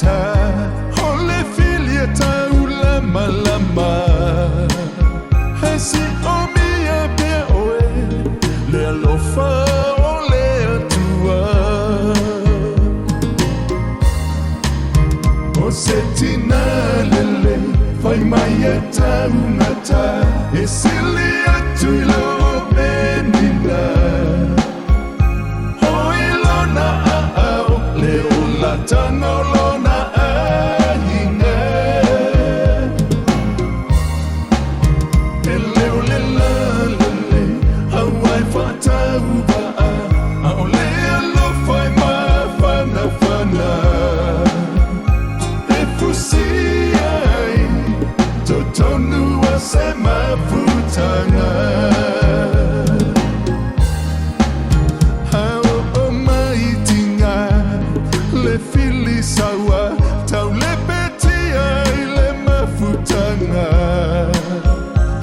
gata O le fili e taulamalama E siomia pea oe Le alofa o le Atua O se tina lelei Fai mai e taugata E sili atu i lo Penina Oi lona aao Le olatanga o lona aiga E leo le lalelei Aua e faatauvaa Aole alofa e mafanafana E fusia ai Totonu o se mafutaga A oo mai tiga Le fili saua Taulepetia i le mafutaga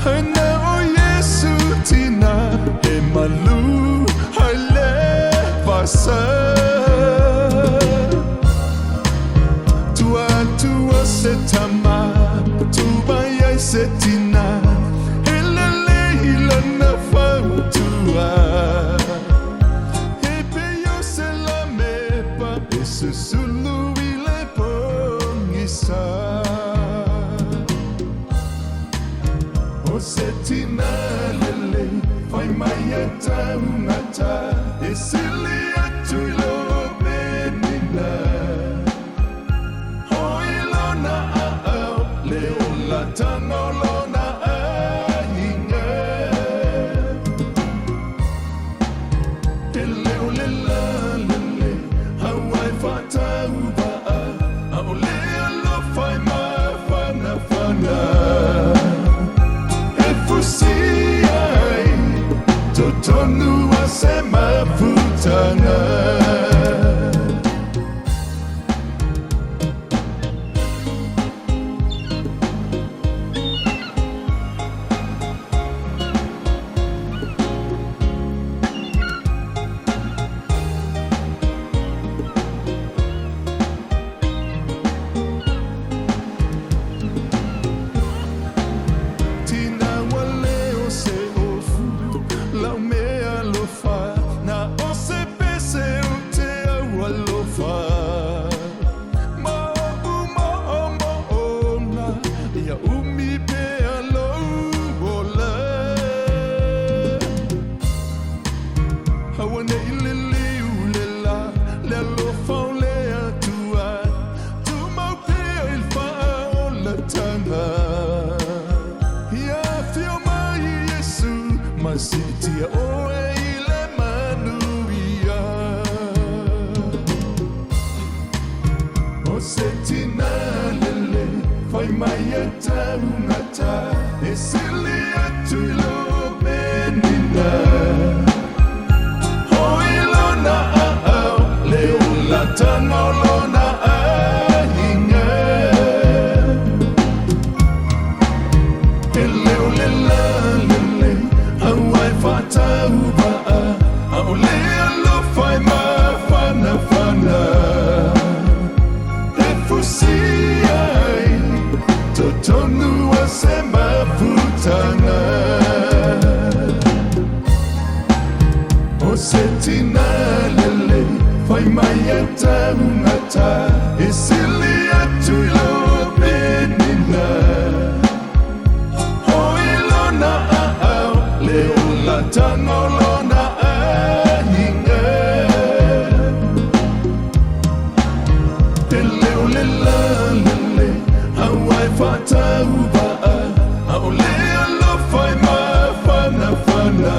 Ai na o Iesu tina E malu ai le vasa Tua atu o se tama Tu mai ai se tina E lelei lana fautua E pei o se lamepa E susulu i le pogisa O se tina lelei Fai mai e taugata E sili atu i lo Penina Oi lona aao Le olatanga o lona aiga E leo le lalelei Aua e faatauvaa Aole alofa e mafanafana E fusia ai Totonu o se mafutaga Tina wale o se ofu Laumea alofa Na o se pese o te au alofa Ma o ma o ma ona Ia umi pea lou ola Aua nei liliu le la Le alofa o le Atua Tumau pea i le faaolataga Ia afio mai Iesu Ma siitia oe i le manuia O se tina lelei Fai mai e taugata E sili atu i lo Penina Oi lona aao Le olatanga o lona aiga E leo le lalelei Aua e faatauvaa Aole alofa e mafanafana E fusia ai Totonu o se mafutaga O se tina lelei Fai mai e taugata E sili atu i lo Penina Oi lona aao Le olatanga o lona aiga E leo le lalelei Aua e faatauvaa Aole alofa e mafanafana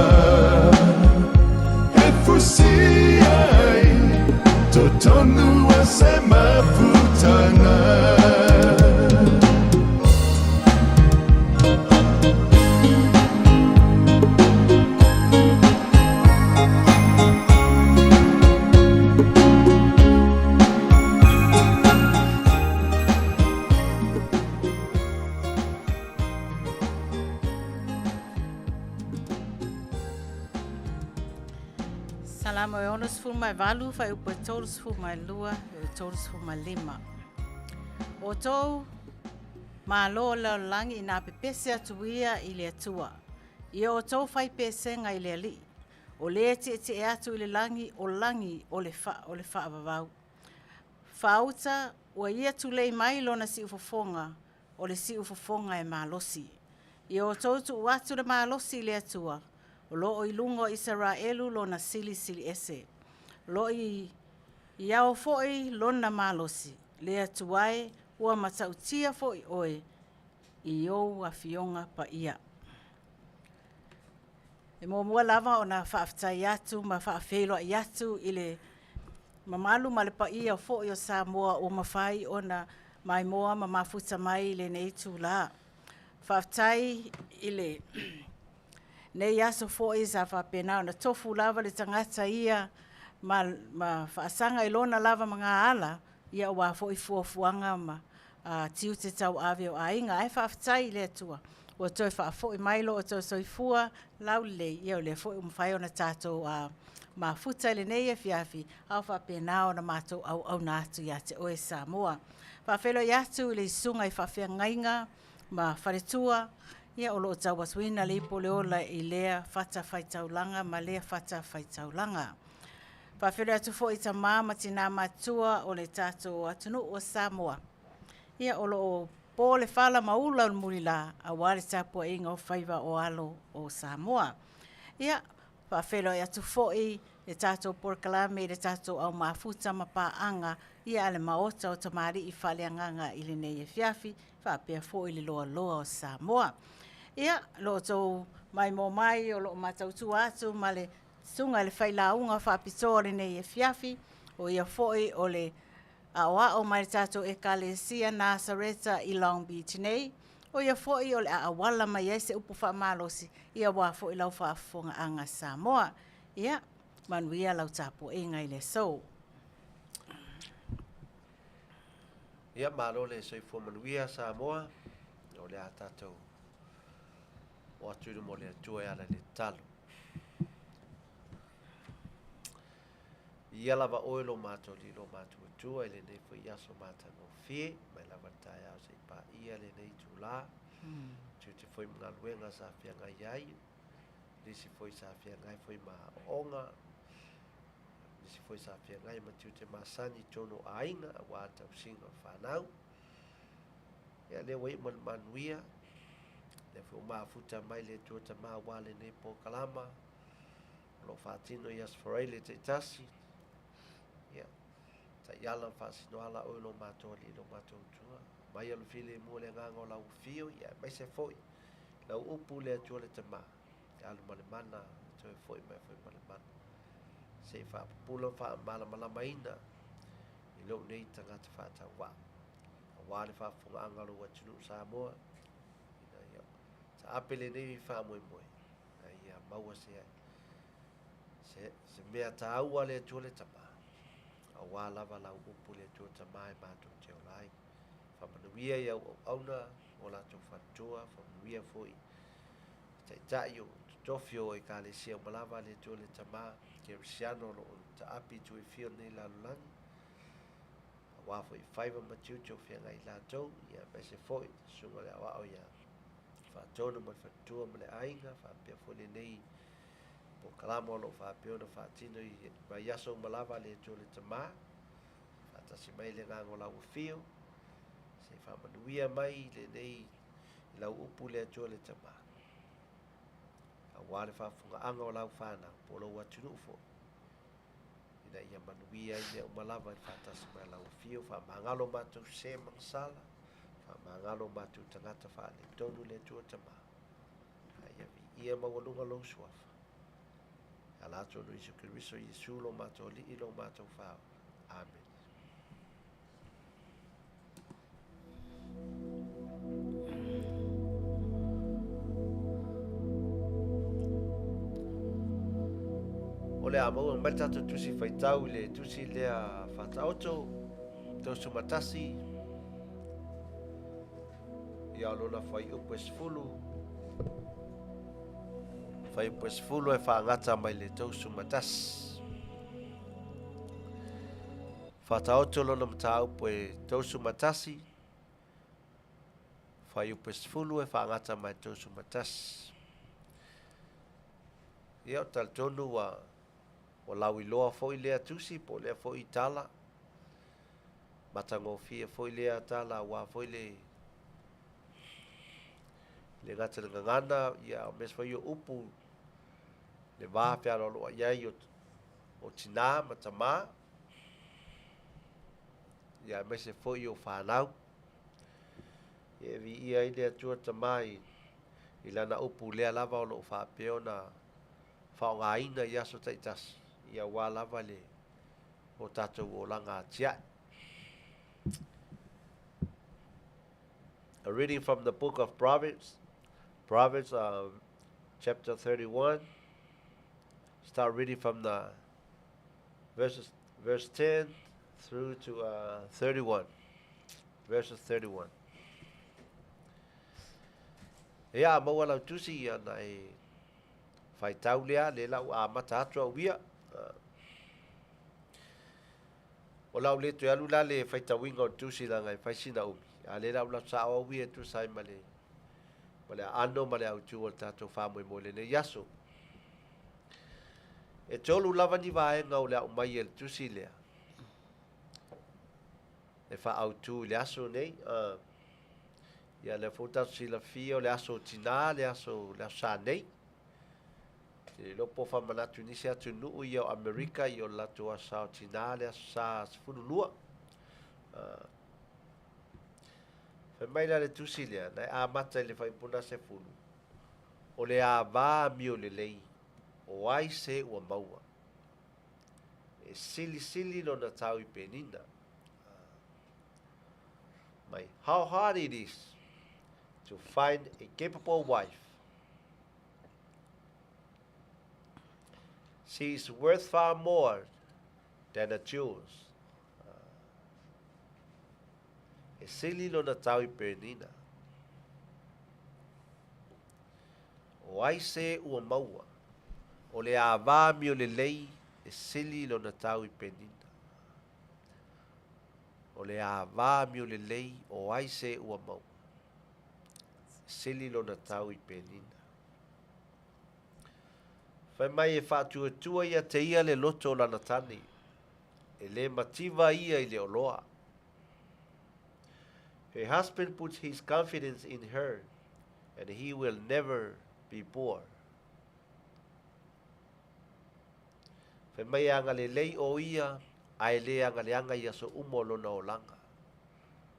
E fusia ai Totonu o se mafutaga Salamo e 68, fuaiupu e 32, e 35. Outou malo o le lalolagi ina pepese atu ia i le Atua, ia outou faipesega i le Alii, o le tietie atu i le lagi o lagi o le faavavau. Faauta ua ia tulei mai lona siufofoga, o le siufofoga e malosi. Ia outou tuu atu le malosi i le Atua, o lo o i luga o Isaraelu lona Silisili Ese. O lo o i ao foi lona malosi, le Atua e, ua matautia foi oe i ou Afioga Paia. E muamua lava ona faafetai atu ma faafeiloai atu i le mamalu ma le paia foi o Samoa ua mafai ona maimoa ma mafuta mai i lenei itula. Faafetai i lenei aso foi sa faapena ona tofu lava le tagata ia ma faasaga i lona lava magaala aua foi fuafuaga ma tiute tauave o aiga. Ae faafetai i le Atua ua toe faafoi mai lo outou soifua laulelei, ia o lea foi ua mafai ona tatou mafuta i lenei afiafi a o faapena ona matou auauna atu ia te oe Samoa. E faafeiloai atu i le susuga i faafeagaiga ma faletua o lo o tauasuina le ipu o le ola i lea fatafaitaulaga ma lea fatafaitaulaga. E faafeiloai atu foi i tama ma tina matutua o le tatou atunuu o Samoa o lo o po le fala ma ula le mulila aua le tapuaiga o faiva o alo o Samoa. E faafeiloai atu foi i le tatou polokalame i le tatou au mafuta ma paaga a le Maota o Tamalii Faaleagaga i lenei afiafi faapea foi le loaloa o Samoa. Ia, lo outou maimoa mai o lo o matautua atu ma le susuga i le failauga faapitoa o lenei afiafi, o ia foi o le aoao mai le tatou Ekalesia Nasareta i Long Beach nei, o ia foi o le a auala mai ai se upu faamalosi aua foi lau faafofogaaga Samoa. Ia, manuia lau tapuaiga i le aso. Ia, malo le soifua manuia Samoa. O le a tatou o atu i luma o le Atua e ala i le tatalo. Ia lava oe lo matou Alii lo matou Atua i lenei foi aso matagofie, mai lava le taeao seia paia lenei itula, tiute foi ma galuega sa feagai ai, nisi foi sa feagai foi ma aoaoga, nisi foi sa feagai ma tiute masani i totonu o aiga aua le tausiga o fanau. Ia lea ua iu ma le manuia, lea foi ua mafuta mai le Atua Tama aua lenei polokalama, o lo o faatino i Aso Faraile taitasi. Ia, taiala ma faasinoala oe lo matou Alii lo matou Atua. Mai o le filemu o le agaga o lau afio, ia aemaise foi lau upu le Atua le Tama, e alu ma le mana, e toe foi mai foi ma le mana. Se i faapupula ma faamalamalamaina i lou nei tagata faatauvaa, aua le faafofogaaga a lou atunuu Samoa, ina ia taape lenei faamoemoe, ina ia maua se, se, se mea taua a le Atua le Tama, aua lava lau upu le Atua Tama e matou te ola ai. Faamanuia i au auauna o latou faletua, faamanuia foi i taitai o totofi o Ekalesia uma lava a le Atua le Tama, Kerisiano o lo o taape i itu e fia o lenei lalolagi, aua foi faiva ma tiute o feagai i latou, ia aemaise foi le susuga i le aoao ia Faatonu ma le faletua ma le aiga, faapea foi lenei polokalama o lo o faapea ona faatino i vaiaso uma lava a le Atua le Tama, faatasi mai le agaga o lau afio, se i faamanuia mai lenei i lau upu le Atua le Tama, aua le faafofogaaga o lau fanau po o lou atunuu foi, ina ia manuia ai mea uma lava i le faatasi mai o lau afio, faamagalo matou sē ma gasala, faamagalo matou tagata faaletonu le Atua Tama, a ia viia maualuga lou suafa. E ala atu ona o Iesu Keriso, Iesu lo matou Alii, lo matou Faaola. Amene. O le a maua mai le tatou tusi faitau i le tusi lea Faataoto, 31, ia o lona fuaiupu e 10, fuaiupu e 10 e faagata mai le 31. Faataoto lona mataupu e 31. Fuaiupu 10 e faagata mai le 31. Ia, ou te talitonu ua ua lauiloa foi lea tusi po o lea foi tala, matagofie foi lea tala aua foi le le gata i le gagana, ia a o mea foi o upu le va fealoaloai ai o, o tinā ma tamā, ia aemaise foi o fanau. Ia e viia ai le Atua Tama i, i Lana upu lea lava o lo o faapea ona faaaogaina i aso taitasi, ia aua lava le o tatou olaga atiae. A reading from the book of Proverbs, Proverbs chapter 31. Start reading from the verses, verse 10 through to 31. Verses 31. Ia, a maua lau tusi ia na e faitau lea, le lau amata atu au ia. O lau le toe alu la le faitauina o le tusi leaga e fai sina umi, a o lea la ua sao au ia e tusa ai ma le ma le aano ma le autu o le tatou faamoemoe i lenei aso. E tolu lava ni vaega o le aumai e le tusi lea e faaautu i le aso nei. Ia lea foi ua tatou silafia o le aso tinā le aso le aso Sa nei. Ou te le iloa po o faamanatu i nisi atunuu ia o Amerika ia o le latou aso sa o tinā le aso Sa 12. Fai mai la le tusi lea, na e amata i le faipuna 10, o le ava amio lelei, o ai se ua maua. E silisili lona tau i penina. Mai, how hard it is to find a capable wife. She is worth far more than the jewels. E sili lona tau i penina. O ai se ua maua, o le ava amio lelei e sili lona tau i penina. O le ava amio lelei o ai se ua maua, e sili lona tau i penina. Fai mai e faatuatua ia te ia le loto o lana tane, e le mativa ia i le oloa. Her husband puts his confidence in her, and he will never be poor. Fai mai e agalelei o ia, a e le agaleaga i aso uma o lona olaga.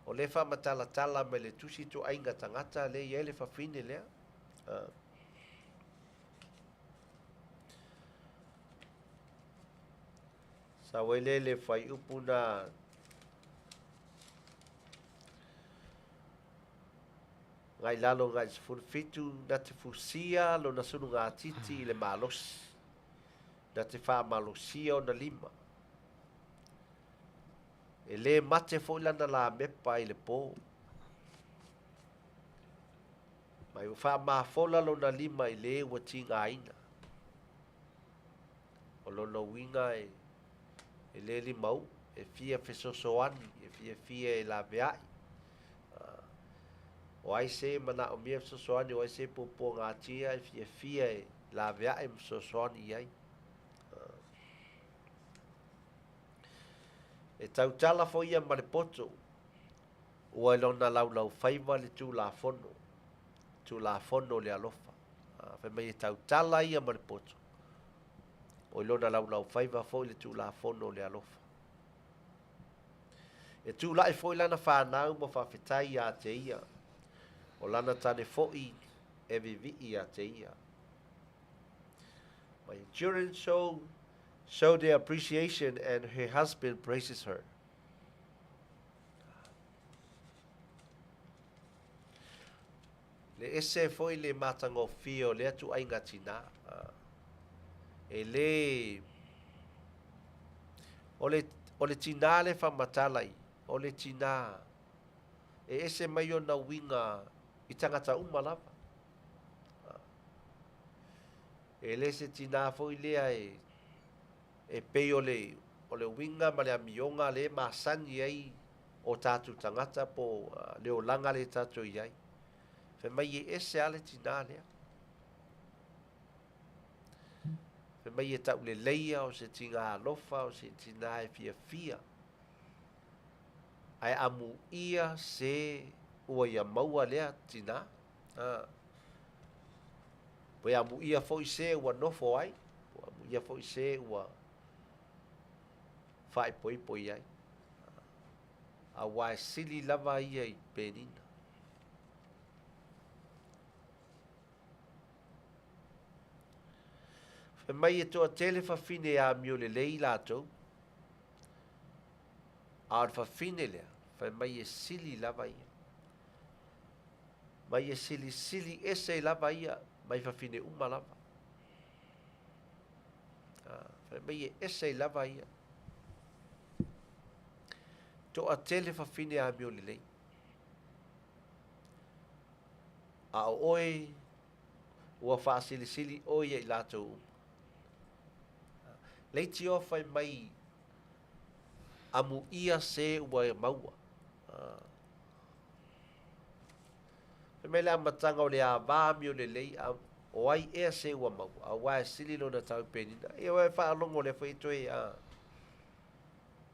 O lea e faamatalatala mai le tusi ituaiga tagata lea e i ai le fafine lea. Sau ai lea i le fuaiupu na ngai lalo ngai 17, na te fusia lona sulugatiti i le malosi, na te faamalosia ona lima. E le mate foi lana lamepa i le pō. Mai ua faamafola lona lima i le ua tigaina. O lona uiga e, e le limauu, e fia fesoasoani, e fiafia e laveai. O ai se manaomia fesoasoani, o ai se puapuagatia e fiafia e laveai ma fesoasoani i ai. E tautala foi ia ma le poto, ua i lona laulaufaiva le Tulafono, Tulafono o le alofa. Fai mai e tautala ia ma le poto, ua i lona laulaufaiva foi le Tulafono o le alofa. E tulai foi lana fanau ma faafetai ia te ia, o lana tane foi e vivii ia te ia. My children show their appreciation and her husband praises her. Le ese foi le matagofie o lea ituaiga tinā. E le o le o le tinā le faamatala i, o le tinā e ese mai ona uiga i tagata uma lava. E le se tinā foi lea e e pei o le o le uiga ma le amioga lea e masani ai o tatou tagata po o le olaga lea tatou i ai. Fai mai e ese lava le tinā lea. Fai mai e tauleleia o se tigā alofa, o se tinā e fiafia, ae amuia se ua ia maua lea tinā. A. Pe amuia foi se ua nofo ai, po amuia foi se ua faaipoipo i ai. Auā e sili lava ia i Penina. Fai mai e toatele fafine e amio lelei latou, a o le fafine lea, fai mai e sili lava ia. Mai e silisili ese ai lava ia mai fafine uma lava. Fai mai e ese ai lava ia. Toatele fafine amio lelei. A o oe, ua faasilisili oe ia i latou uma. Leitioa fai mai, Amuia se ua e maua. Fai mai le amataga o le ava amio lelei, a o ai ea se ua maua, auā e sili lona tau i Penina. Ia ua e faalogo lea foi e toe a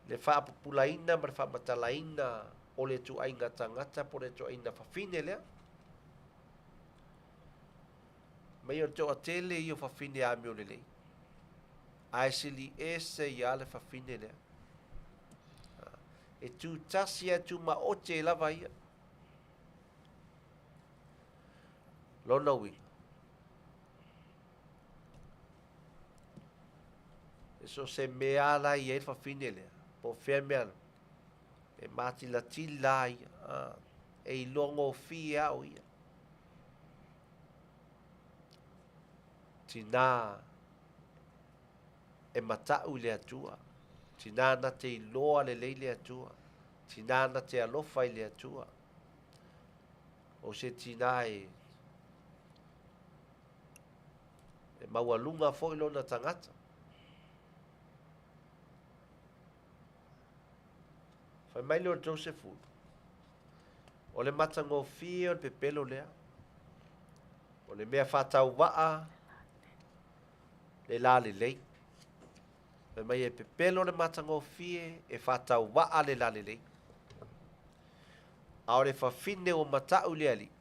le faapupulaina ma le faamatalaina o le ituaiga tagata po o le ituaiga fafine lea. Mai o le toatele ia o fafine amio lelei, ae sili ese ia le fafine lea. E tutasi ae tumaote ai lava ia. Lona uiga, e so o se mea lava la e i ai le fafine lea, po o fea mea alu, e matilatila ia, e iloa gofie lava o ia. Tinā e mata'u i le Atua, tinā na te iloa lelei le Atua, tinā na te alofa i le Atua. O se tinā e e maualuga foi lona tagata. Fai mai lea o le 30, O le matagofie o le pepelo lea, o le mea faatauvaa le lalelei. Fai mai e pepelo le matagofie e faatauvaa le lalelei. A o le fafine ua mata'u i le Alii,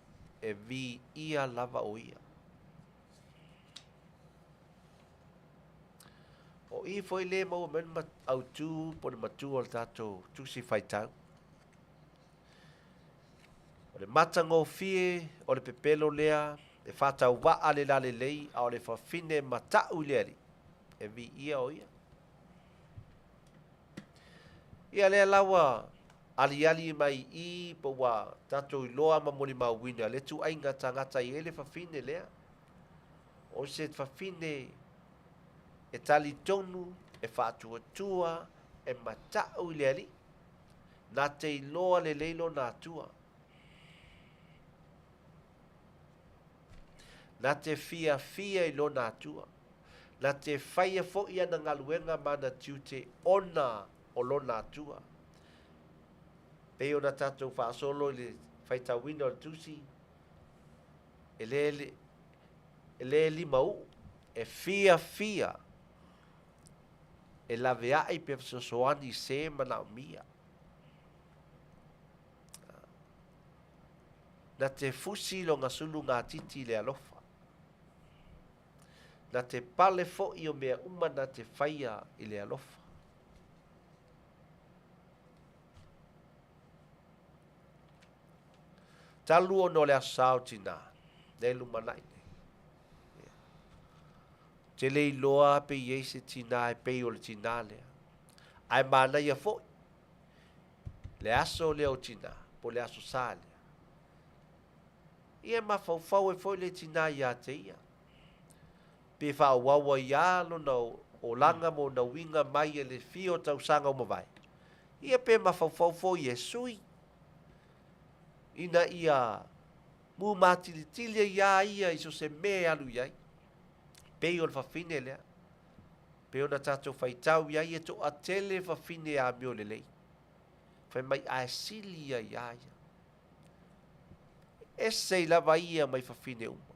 e viia lava o ia. O i foi lea e maua mai ai le autu po o le matua o le tatou Tusi Faitau. O le matagofie o le pepelo lea e faatauvaa le lalelei, a o le fafine mata'u i le Alii, e viia o ia. Ia lea la ua aliali mai i i po ua tatou iloa ma molimauina le ituaiga tagata e i ai le fafine lea. O se fafine e talitonu, e faatuatua, e mata'u i le Alii, na te iloa lelei lona Atua. Na te fiafia i lona Atua. Na te faia foi ana galuega ma ana tiute ona o lona Atua. Pei ona tatou faasolo i le faitauina o le Tusi, e le, e le limauu, e fiafia e laveai pe fesoasoani i se manaomia. Na te fusi lona sulu gatiti i le alofa. Na te pale foi o mea uma na te faia i le alofa. Talu ona o le Aso Sa o Tinā, lea e lumanai nei. Ou te le iloa pe i ai se tinā e pei o le tinā lea. Ae manaia foi le aso lea o tinā, po o le Aso Sa lea. Ia e mafaufau ai foi le tinā ia te ia. Pe faaauau ai lava lona olaga ma ona uiga mai e le fia o tausaga ua mavae, ia pe mafaufau foi e sui ina ia mumatilitili ai lava ia i so o se mea e alu i ai. Pei o le fafine lea, pei ona tatou faitau i ai e toatele fafine amio lelei, fai mai ae sili ia iā ia. Ese i lava ia mai fafine uma.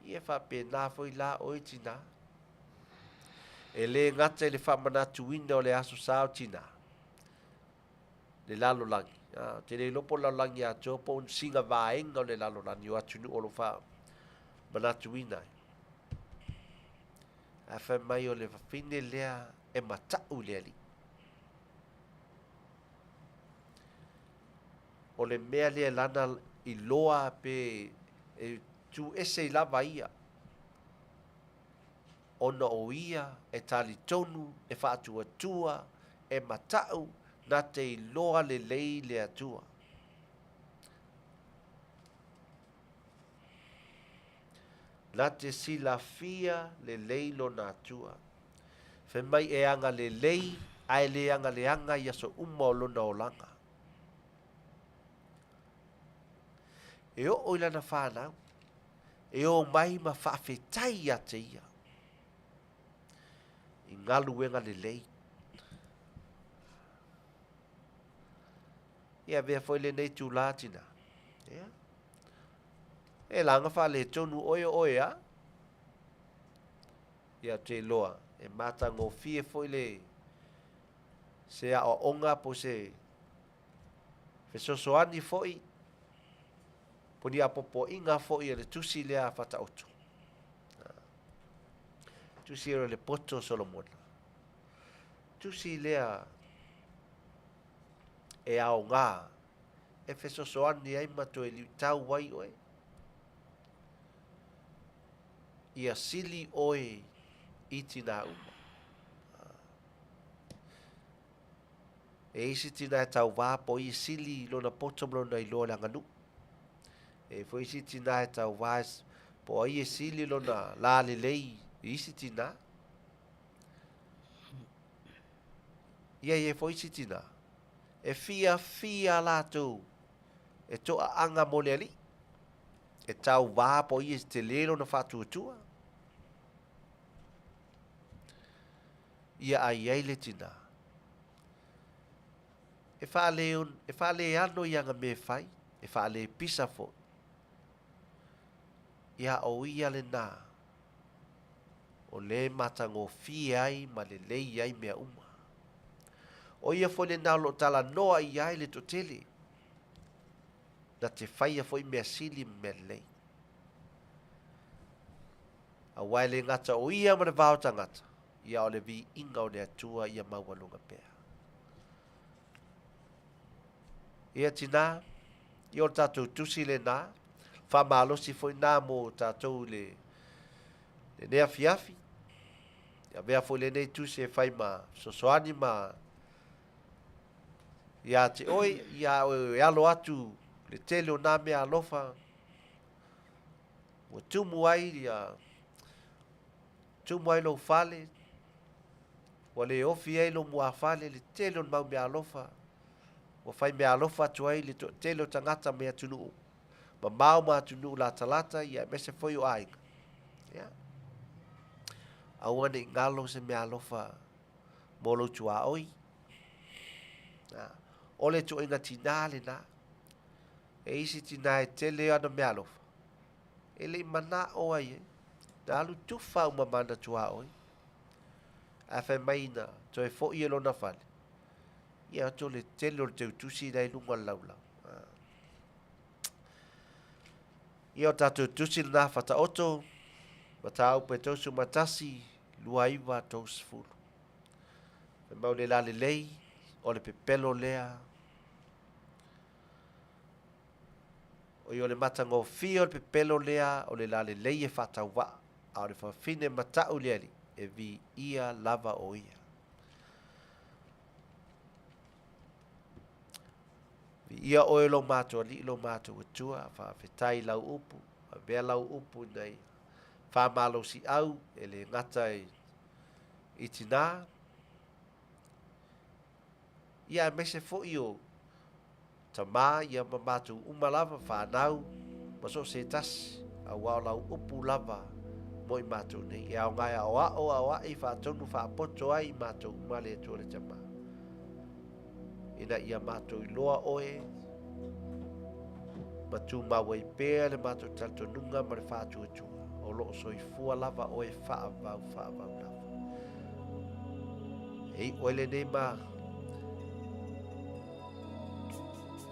Ia e faapena foi la oe tinā. E lē gata i le faamanatuina o le Aso Sa o Tinā, le lalolagi, a, ou te le iloa po o le lalolagi atoa po o ni sina vaega o le lalolagi o atunuu o lo o faamanatuina ai. Ae fai mai o le fafine lea e mata'u i le Alii. O le mea lea lana iloa pe e tu ese i lava ia ona o ia e talitonu, e faatuatua, e mata'u na te iloa lelei le Atua. Na te silafia lelei lona Atua. Fai mai e agalelei ae le agaleaga i aso uma o lona olaga. E oo i lana fanau, e o mai ma faafetai ia te ia i galuega lelei. Ia avea foi lenei itulā tinā. Ia. E laga faaletonu oe o oe a. Ia ou te iloa, e matagofie foi le se aoaoga po o se fesoasoani foi po o ni apoapoaiga foi a le tusi lea a Faataoto. Tusi o le poto o Solomona. Tusi lea e aoga e fesoasoani ai ma toe liutau ai oe. Ia sili oe i tinā uma. E isi tina e tauvā po o ia sili lona poto ma lona iloa i le aganuu. E i ai foi isi tina e tauvā po o ai e sili lona lalelei i isi tina. Ia e i ai foi isi tina e fiafia latou e toaaga mo le alii, e tauvā po o ia e tele lona faatuatua. Ia ai ai le tinā. E faale, e faaleano i ana mea e fai, e faalepisa foi. Ia o ia lenā, o lē matagofie ai ma lelei ai mea uma. O ia foi lenā o lo o talanoa i ai le toatele, na te faia foi mea sili ma mea lelei. Aua e le gata o ia ma le va o tagata, ia o le viiga o le Atua ia maualuga pea. Ia tinā, ia o le tatou tusi lenā, faamalosi foi nā mo tatou i le lenei afiafi. Ia avea foi lenei tusi e fai ma fesoasoani ma ia te oe, ia oe e alo atu le tele o nā mea alofa ua tumu ai ia tumu ai lou fale, ua le ofi ai lou muafale le tele o le mau meaalofa, ua fai meaalofa atu ai le toatele o tagata mai atunuu mamao ma atunuu latalata ia aemaise foi o aiga. Ia. Aua ne i galo se meaalofa mo lou tuaoi. O le ituaiga tinā lenā. E isi tinā e tele ana meaalofa, e le i manao ai e, na alu tufa uma ma ana tuaoi. Ae fai mai na toe foi e lona fale, ia atu o le tele o le teutusi la i luga o le laulau. Ia o tatou tusi lena Fataoto, Mataupu e 31, 29, 30. Fai mai o le lalelei, o le pepelo lea, Oi, o le matagofie o le pepelo lea o le lalelei e faatauvaa, a o le fafine mata'u i le Alii, e viia lava o ia. Viia oe o lou matou Alii, lou matou Atua, faafetai i lau upu, avea lau upu ina ia faamalosiau e le gata i tinā, ia aemaise foi o Tama ia ma matou uma lava, fanau, ma so o se tasi, auā o lau upu lava mo i matou nei, e aoga e aoao, aoaʻi, faatonu, faapoto ai i matou uma le Atua le Tama. Ina ia matou iloa oe, Ma tumau ai pea le matou talitonuga ma le faatuatua, o lo o soifua lava oe faavavau faavavau lava. E iu ai lenei ma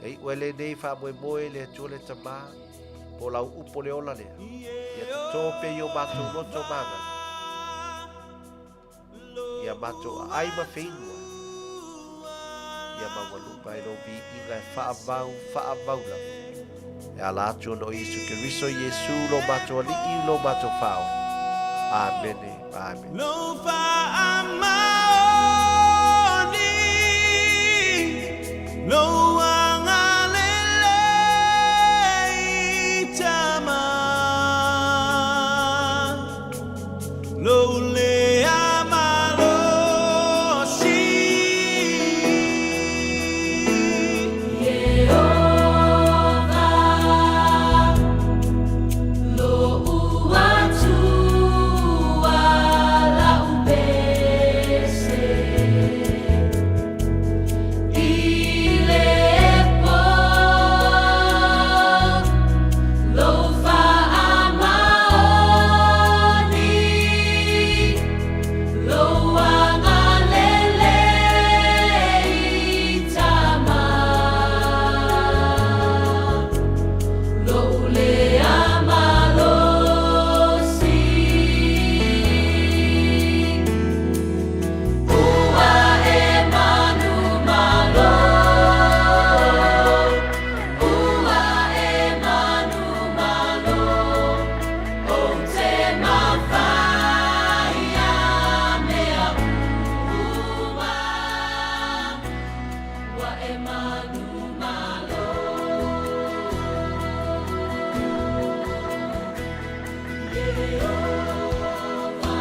E iu ai lenei faamoemoe i le Atua le Tamā, po o lau upu o le ola lea, ia totō pea i o matou loto ma agaga, ia matou aai ma feinu ai, ia maualuga ai lou viiga e faavau, faavau lava. E ala atu ona o Iesu Keriso, Iesu lo matou Alii, lo matou Faaola. Amene, amene. Lou faamaoni, lou agalelei Tama, lou lea malosi. Ieova, lo'u Atua la'u pese, i le po lou faamaoni, lou agalelei Tama, lou lea malosi. Ua e manumalo, ua e manumalo, ou te mafai a mea uma. Ua e manumalo. Ieova,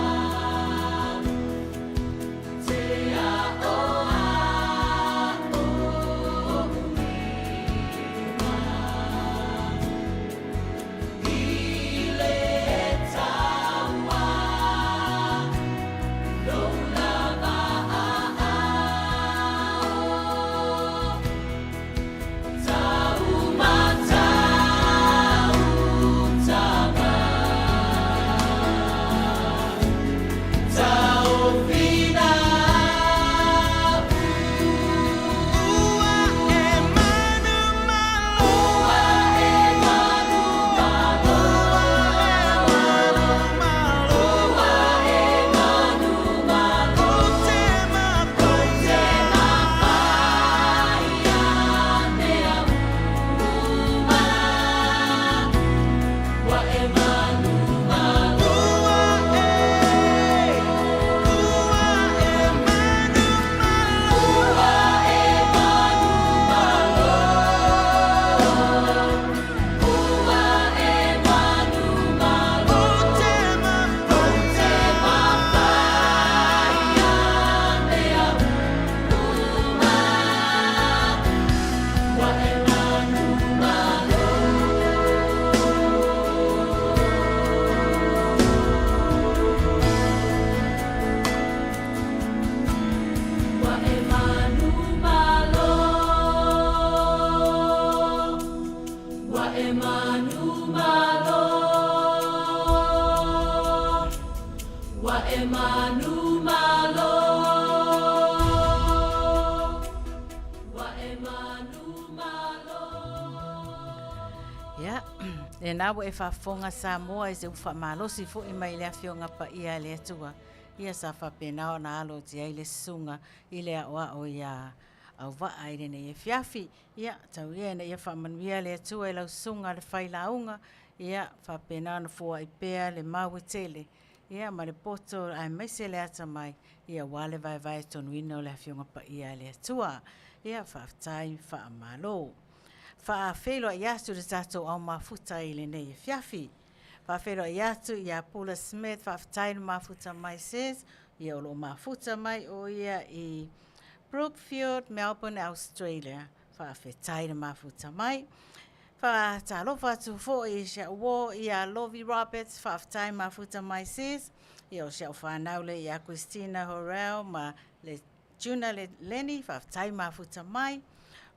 te a'oa'o o'u lima i le taua, lou lava a'ao, taumatau tama, taofina Ua e manumalo, Ua e manumalo, manumalo, ua e manumalo, ou te mafai te mafai a mea uma. Ua e manumalo, Ua e, ua e manumalo, ua e manumalo, ua e manumalo, ou te mafai te mafai a mea uma. Ua e manumalo. Ua e manumalo, ua e manumalo, ua e manumalo, ua e manumalo. Ia, lena ua e faafofoga Samoa i se upu faamalosi foi mai le Afioga Paia a le Atua. Ia sa faapena ona alo atu i ai le susuga i le aoao iā Auvaa i lenei afiafi. Ia, tau ia ina ia faamanuia le Atua i lau susuga le failauga, ia faapena ona foai pea le mau e tele, ia ma le poto aemaise le atamai, ia aua le vaevae tonuina o le Afioga Paia a le Atua. Ia, faafetai faamalo. Faafeiloai atu le tatou au mafuta i lenei afiafi. Faafeiloai atu ia Pula Smith, faafetai le mafuta mai sis, ia o lo o mafuta mai o ia i Brookfield, Melbourne, Australia. Faafetai le mafuta mai. Faatalofa atu foi i si au uo ia Lovi Roberts, faafetai mafuta mai sis. Ia o si au fanau le ia Christina Horrell ma le Juna le Lenny, faafetai mafuta mai.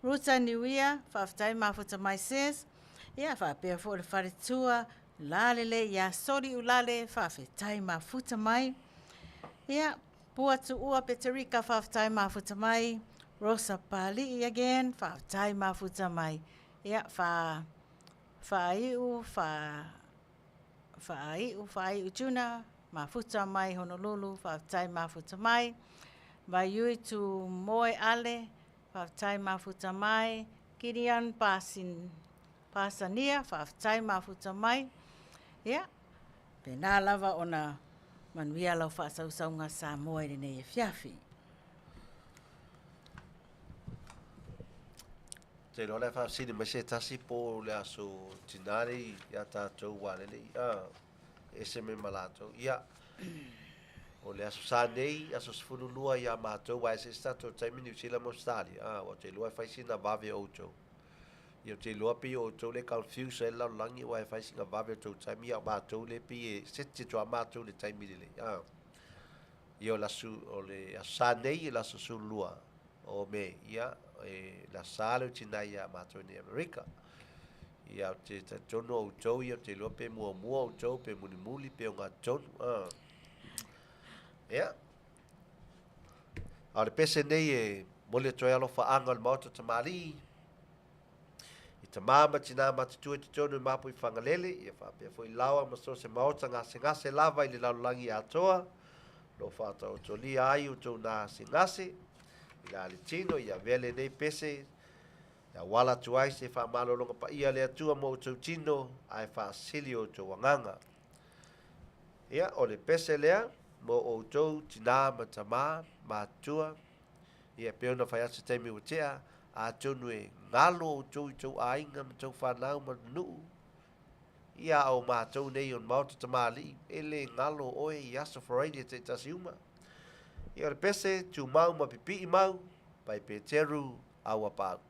Ruta Niuia, faafetai mafuta mai sis. Ia, faapea foi le faletua Lalele ia Soliulale, faafetai mafuta mai. Ia, Pua Tuua Peterika, faafetai mafuta mai. Rosa Palii again, faafetai mafuta mai. Ia, fa faaiu fa faaiu faaiu Juna, mafuta mai Honolulu, faafetai mafuta mai. Vaiui Tu Moe Ale, faafetai mafuta mai. Gideon Pasin Pasania, faafetai mafuta mai. Ia, pena lava ona manuia lau faasausauga Samoa i lenei afiafi. Te iloa o le a faafesili mai se tasi po o le aso tinā lea ia tatou aua lele ia e ese mai ma latou. Ia, o le aso Sa nei, aso 12 ia matou, aua e eseese tatou taimi Niu Sila ma Ausetalia, aua ou te iloa e fai sina vave o outou. Ia ou te iloa pei o outou lea e confuse ai le lalolagi aua e fai sina vave o tou taimi a o matou lea e pei e seti atu lava matou i le taimi lelei. Ia o le aso, o le aso Sa nei, le aso 12 o Me, ia, e le aso Sa lea o tinā ia matou i nei Amerika. Ia ou te talitonu o outou ia ou te iloa pe muamua outou pe mulimuli pe ogatotonu. Ia. A o le pese nei e momoli atu ai alofaaga o le Maota Tamalii i tama ma tinā matutua i totonu i Mapuifagalele, ia faapea foi Laoa ma so o se maota gasegase lava i le lalolagi atoa, o lo o faataotolia ai outou gasegase i la le tino, ia avea lenei pese e auala atu ai se faamalologa paia a le Atua mo outou tino ae faasili outou agaga. Ia, o le pese lea mo outou tinā ma tamā matutua, ia e pei ona fai atu se taimi ua tea, atonu e galo outou i tou aiga ma tou fanau ma nuu, ia a o matou nei o le Maota Tamalii, e le galo oe i aso Faraile taitasi uma. Ia o le pese, tumau ma pipii mau, by Peteru Auapaau.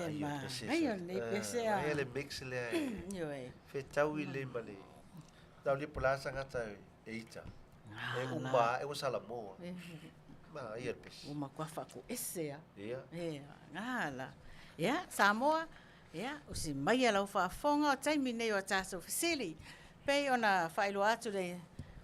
Se manaia lenei pese a. Manaia le mix lea e. Ioe. Fetaui lelei ma le. Tau le po o le a se tagata e ita. E uma lava ai ua Salamoa. Manaia le pese. Ua matua faatoese lava. Ia. E gala. Ia, Samoa, ia, usi maia lau faafofoga o taimi nei o a tatou fesili. Pei ona faailoa atu le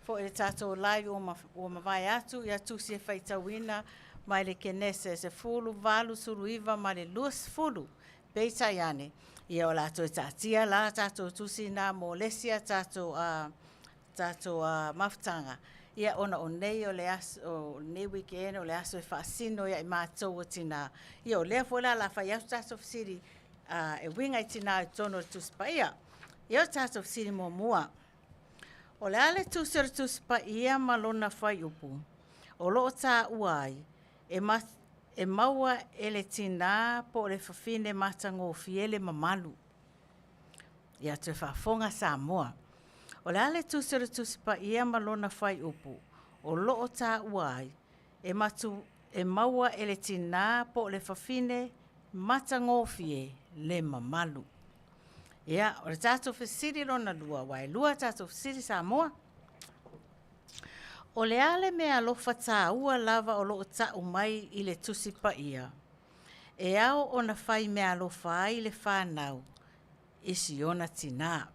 foi le tatou live ua, ua mavae atu ia tusi e faitauina mai le Kenese 18, 19 ma le 20. Peitai ane, ia o le a toe taatia la tatou tusi na mo le isi a tatou, a tatou mafutaga, ia ona o nei o le aso, o lenei weekend o le aso e faasino ia i matou o tinā. Ia o lea foi la o le a fai atu tatou fesili e uiga i tinā i totonu o le Tusi Paia. Ia o le tatou fesili muamua. O le a le tusi o le Tusi Paia ma lona fuaiupu o lo o taua ai e, ma, e maua e le tinā po o le fafine matagofie le mamalu? Ia toe faafofoga Samoa. O le a le tusi o le Tusi Paia ma lona fuaiupu o lo o taua ai e, matu, e maua e le tinā po o le fafine matagofie le mamalu? Ia, o le tatou fesili lona lua, aua e lua tatou fesili Samoa. O le a le meaalofa taua lava o lo o tau mai i le Tusi Paia e ao ona fai meaalofa ai le fanau i si ona tinā?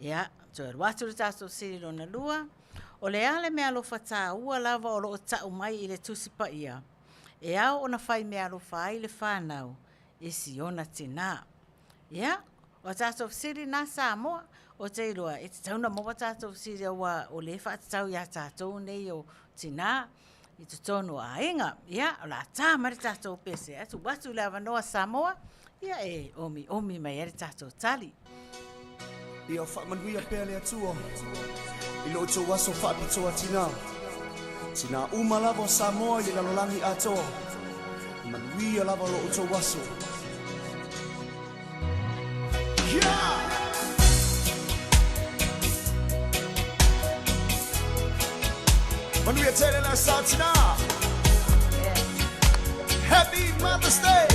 Ia, toe alu atu le tatou fesili lona lua. O le a le meaalofa taua lava o lo o tau mai i le Tusi Paia e ao ona fai meaalofa ai le fanau i si ona tinā? Ia, o a tatou fesili na Samoa, ou te iloa e tatau ona maua tatou fesili aua o lea e faatatau ia tatou nei o tinā i totonu o aiga. Ia, o le a ta mai le tatou pese, ae tuu atu le avanoa Samoa, ia e omiomi mai ai le tatou tali. Ia faamanuia pea le Atua i lo outou aso faapitoa tinā. Tinā uma lava o Samoa i le lalolagi atoa. Manuia lava lo outou aso. Yeah! Manuia tele le aso tinā. Happy Mother's Day!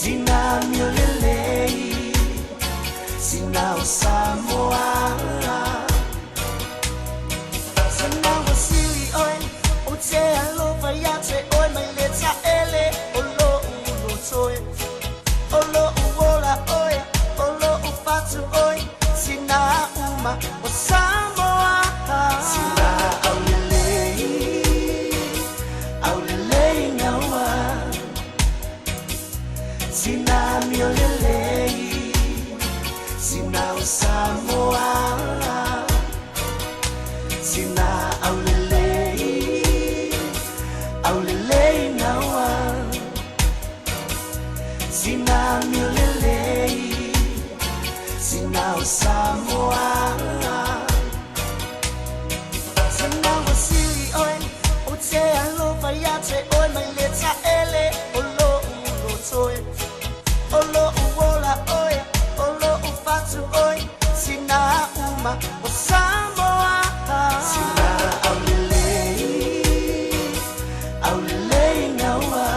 Sina amio lelei, sina o Samoa. Sina ua sili oe, ou te alofa ia te oe mai le taele o lo'u loto e. O lo'u ola oe, o lo'u fatu oe, sina uma o Samoa. Sina aulelei, aulelei gaua. Sina amio lelei, sina o Samoa. Sina aulelei, aulelei gaua. Sina amio lelei, sina o Samoa. Sina ua sili oe, ou te alofa ia te oe mai le taele o lo'u loto e. O lo'u ola oe, o lo'u fatu oe, sina uma o Samoa. Sina aulelei, aulelei gaua.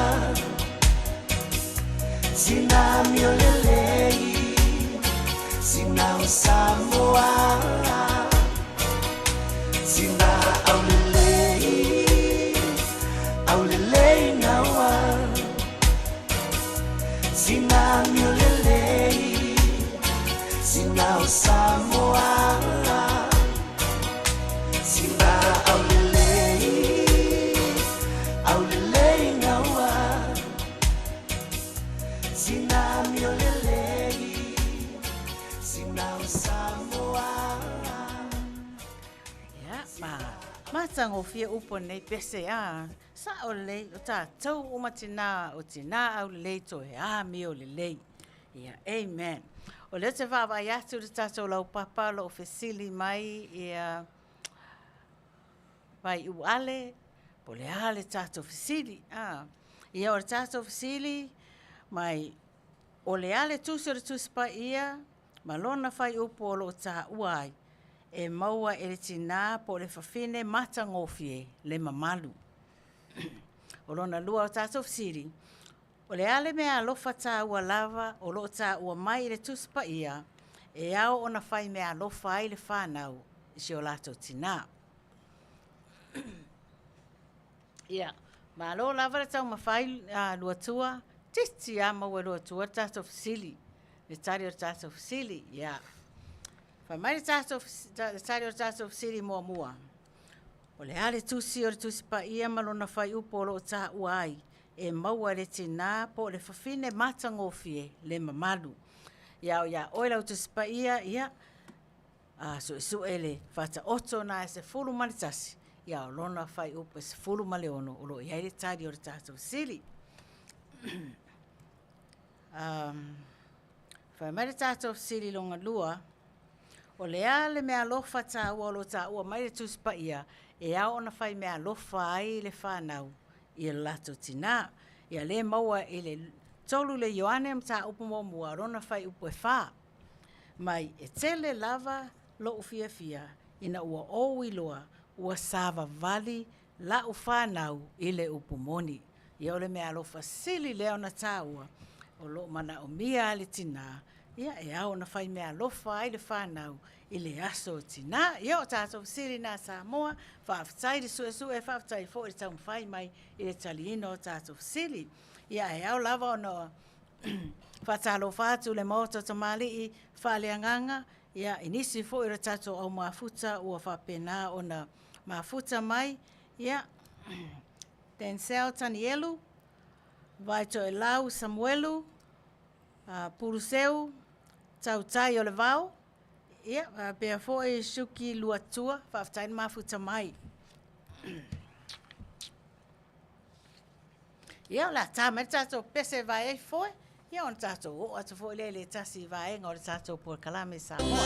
Sina amio lelei, sina o Samoa. Sina aulelei, aulelei gaua. Sina amio lelei, sina o Samoa. Sina aulelei, aulelei gaua. Sina amio lelei, sina o Samoa. Ia, ma matagofie upu o lenei pese a. Sa'o lelei, o tatou uma tinā, o tinā aulelei toe amio lelei. Ia, amen. O lea ou te vaavaai atu i le tatou laupapa o lo o fesili mai ia Vaiuu Ale, po o le a le tatou fesili. A, ia o le tatou fesili mai, o le a le tusi o le Tusi Paia ma lona fuaiupu o lo o taua ai e maua e le tinā po o le fafine matagofie le mamalu? O lona lua o tatou fesili, o le a le meaalofa taua lava o lo o taua mai i le Tusi Paia e ao ona fai meaalofa ai le fanau i si o latou tinā? Ia, malo lava le taumafai Luatua, titi lava maua e Luatua le tatou fesili, le tali o le tatou fesili. Ia, fai mai le tatou le tali o le tatou fesili muamua, o le a le tusi o le Tusi Paia ma lona fuaiupu o lo o taua ai e maua e le tinā po o le fafine matagofie le mamalu? Ia, o ia oe lau Tusi Paia, ia, a suesue le faataoto na e 11, ia o lona fuaiupu e 16 o lo o i ai le tali o le tatou fesili. Fai mai le tatou fesili lona lua, o le a le meaalofa taua o lo o taua mai le Tusi Paia e ao ona fai meaalofa ai le fanau i le latou tinā? Ia lea e maua i le 3 le Ioane mataupu muamua o lona fuaiupu e 4. Mai e tele lava lo'u fiafia ina ua ou iloa ua savavali la'u fanau i le upu moni. Ia o le meaalofa sili lea ona taua o lo o manaomia e le tinā, ia e ao ona fai meaalofa ai le fanau i le aso o tinā. Ia o tatou fesili na Samoa, faafetai le suesue, faafetai foi le taumafai mai i le taliina o tatou fesili. Ia ae ao lava ona faatalofa atu le Maota o Tamalii faaleagaga, ia i nisi foi o le tatou au mafuta ua faapena ona mafuta mai, ia Denzel Tanielu, Vaitoelau Samuelu, Puluseu Tautai o le Vao, ia faapea foi Suki Luatua, faafetai le mafuta mai. Ia, o le a ta mai le tatou pese e vae ai foe, ia ona tatou oo atu foi lea i le tasi vaega o le tatou polokalame Samoa.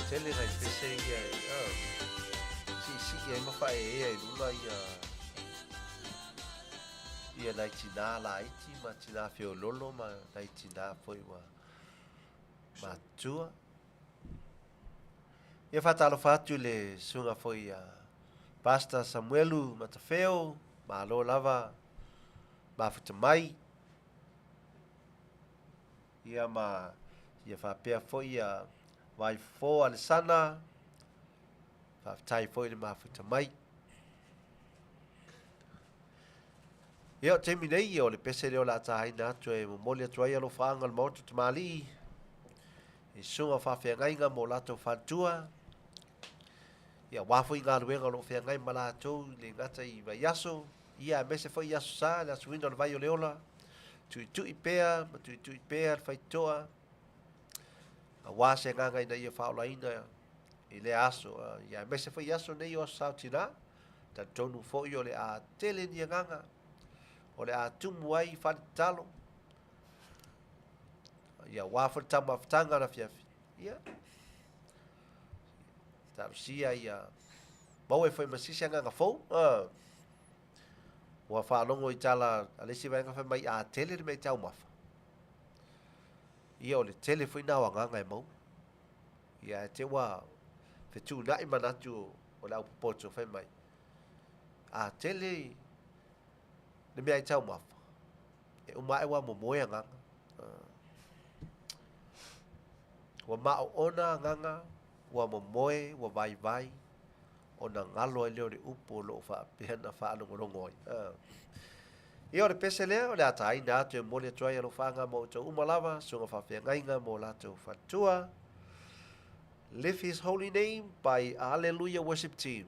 Tele nai pese ia e siisii ai ma faaeaea i luga ia ia nai tinā laiti ma tinā feololo ma nai tinā foi ua matutua. Ia faatalofa atu i le susuga foi ia Pastor Samuelu Matafeo, malo lava mafuta mai. Ia ma ia faapea foi ia Vaifofo Alesana, faafetai foi le mafuta mai. Ia o taimi nei, ia o le pese lea o le a taina atu e momoli atu ai alofaaga o le Maota Tamalii i susuga o faafeagaiga mo latou faletua, ia aua foi galuega o lo o feagai ma latou i le gata i vaiaso, ia aemaise foi i Aso Sa, le asuina o le vai o le ola, tuitui pea ma tuitui pea le faitotoa, aua se agaga ina ia faaolaina i lea aso, ia aemaise foi i aso nei o Aso Sa o Tina, talitonu foi o le a tele ni agaga, o le a tumu ai fale tatalo, ia aua foi le taumafataga o le afiafi, ia, talosia ia maua ai foi ma se isi agaga fou. Ua faalogo i tala a le isi vaega fai mai a tele le mea i taumafa, ia o le tele foi na o agaga e maua. Ia ae te ua fetuunai manatu o le au popoto fai mai a tele le mea i taumafa, e uma ae ua momoe agaga. Ua maoona agaga, ua momoe, ua vaivai, ona galo ai lea o le upu o lo o faapea ona faalogologo ai. Ia o le pese lea, o le a taina atu e momoli atu ai alofaaga ma outou uma lava, susuga faafeagaiga ma o latou faletua. Lift His Holy Name by Alleluia Worship Team.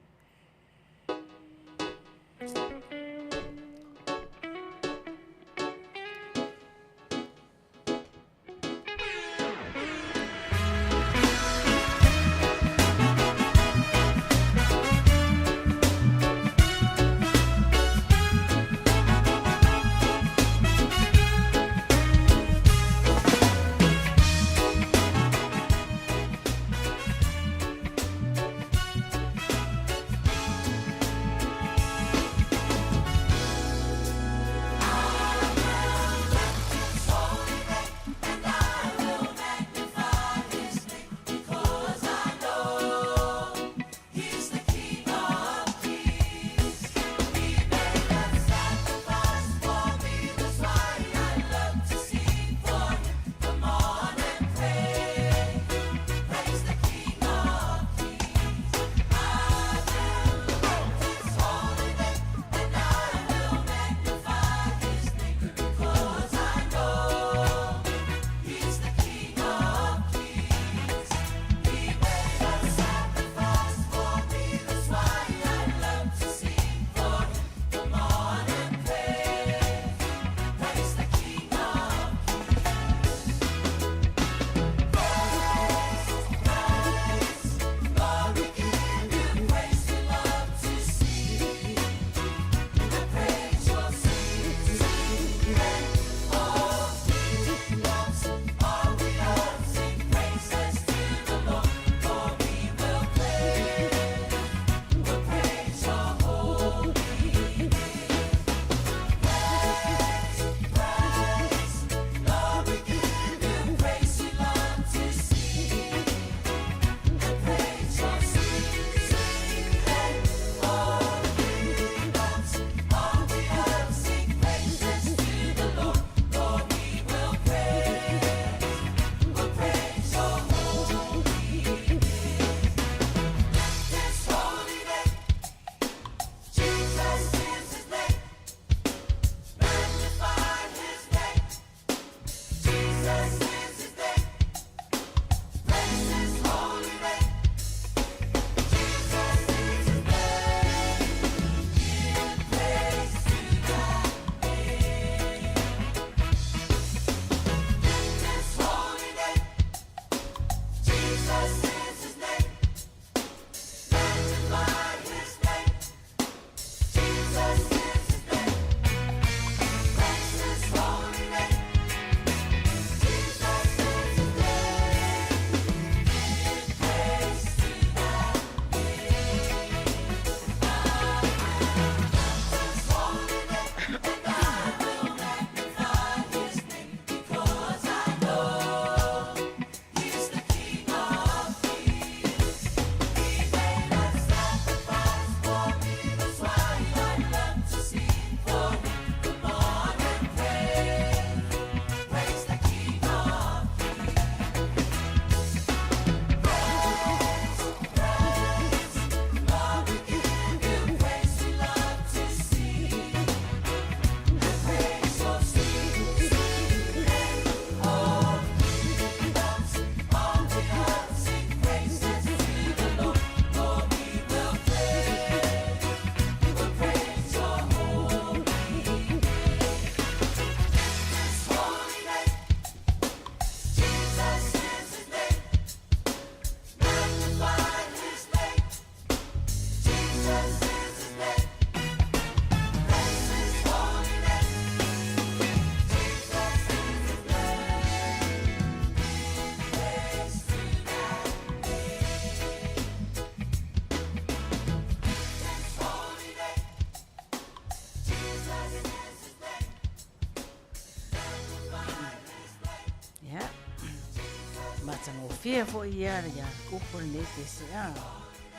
Matagofie foi ia ia upu lenei pese a.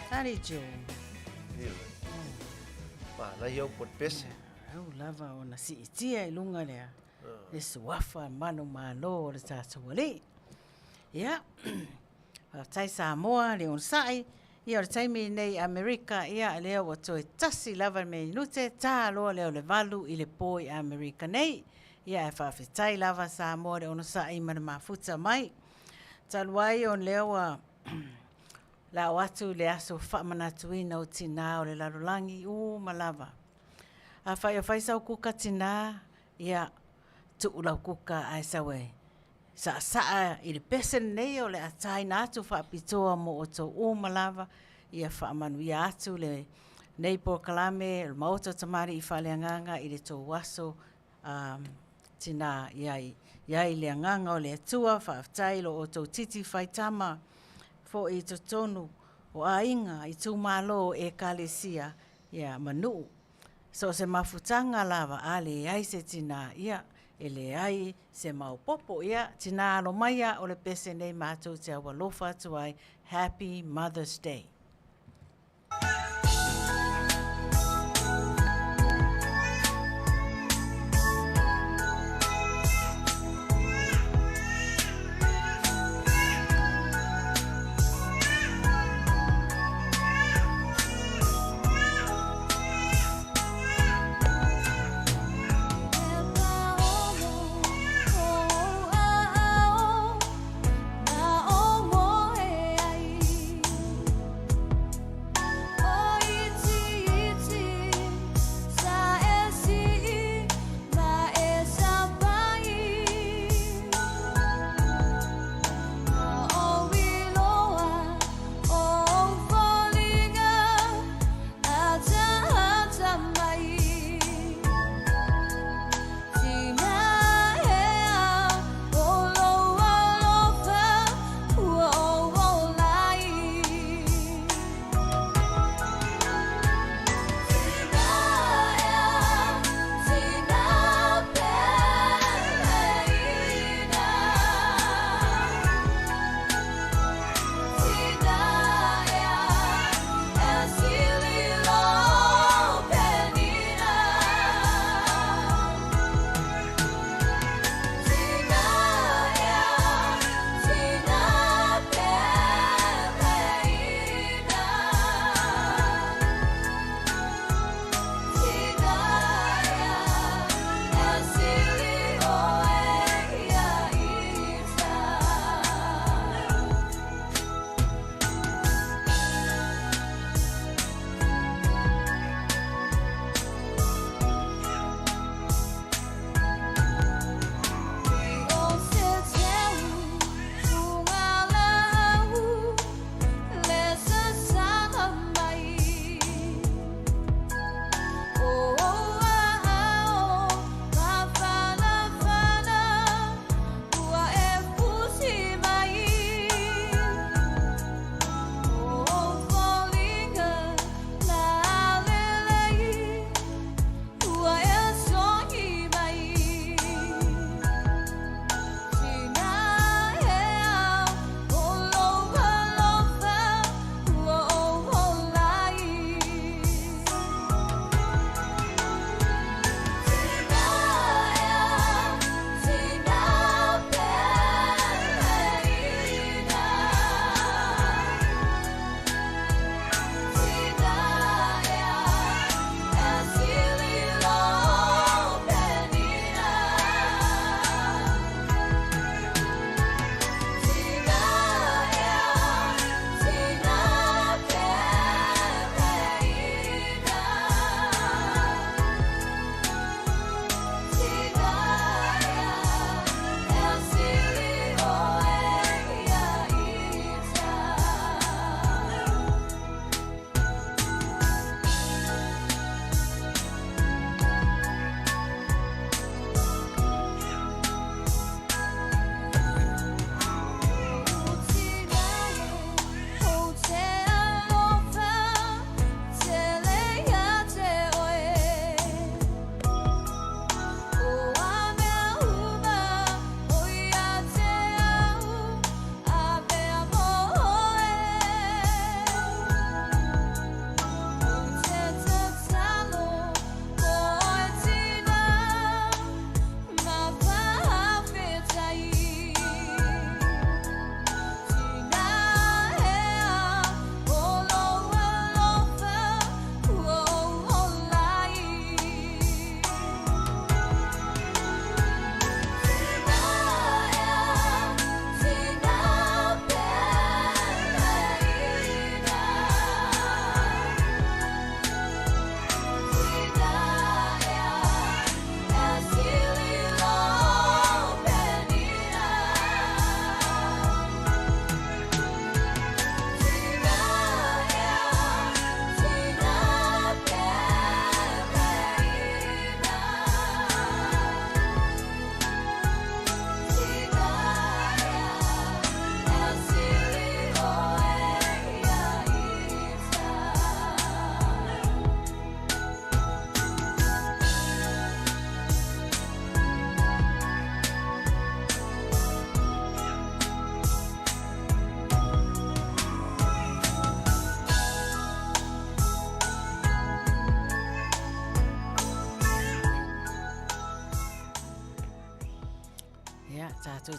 Sali Joe. Ioe. Manaia upu o le pese. Au lava ona siitia i luga lea le suafa manumalo o le tatou Alii. Ia, faafetai Samoa le onosai. Ia o le taimi lenei i Amerika, ia lea ua toe tasi lava le minute, ta loa lea o le 8 i le po i Amerika nei. Ia ae faafetai lava Samoa le onosai ma le mafuta mai. Talu ai o lea ua lao atu le aso faamanatuina o tinā o le lalolagi uma lava. Afai o fai sau kuka tinā, ia tuu lau kuka ae sau e saasaa i le pese lenei o le a taina atu faapitoa mo outou uma lava, ia faamanuia atu lenei polokalame o le Maota o Tamalii Faaleagaga i le tou aso tinā. Ia i ai le agaga o le Atua, faafetai i lo outou titi faitama foi i totonu o aiga, itumalo, ekalesia, ia ma nuu. So o se mafutaga lava a leai se tinā, ia e leai se maopoopo. Ia tinā alo maia o le pese nei matou te aualofa atu ai. Happy Mother's Day.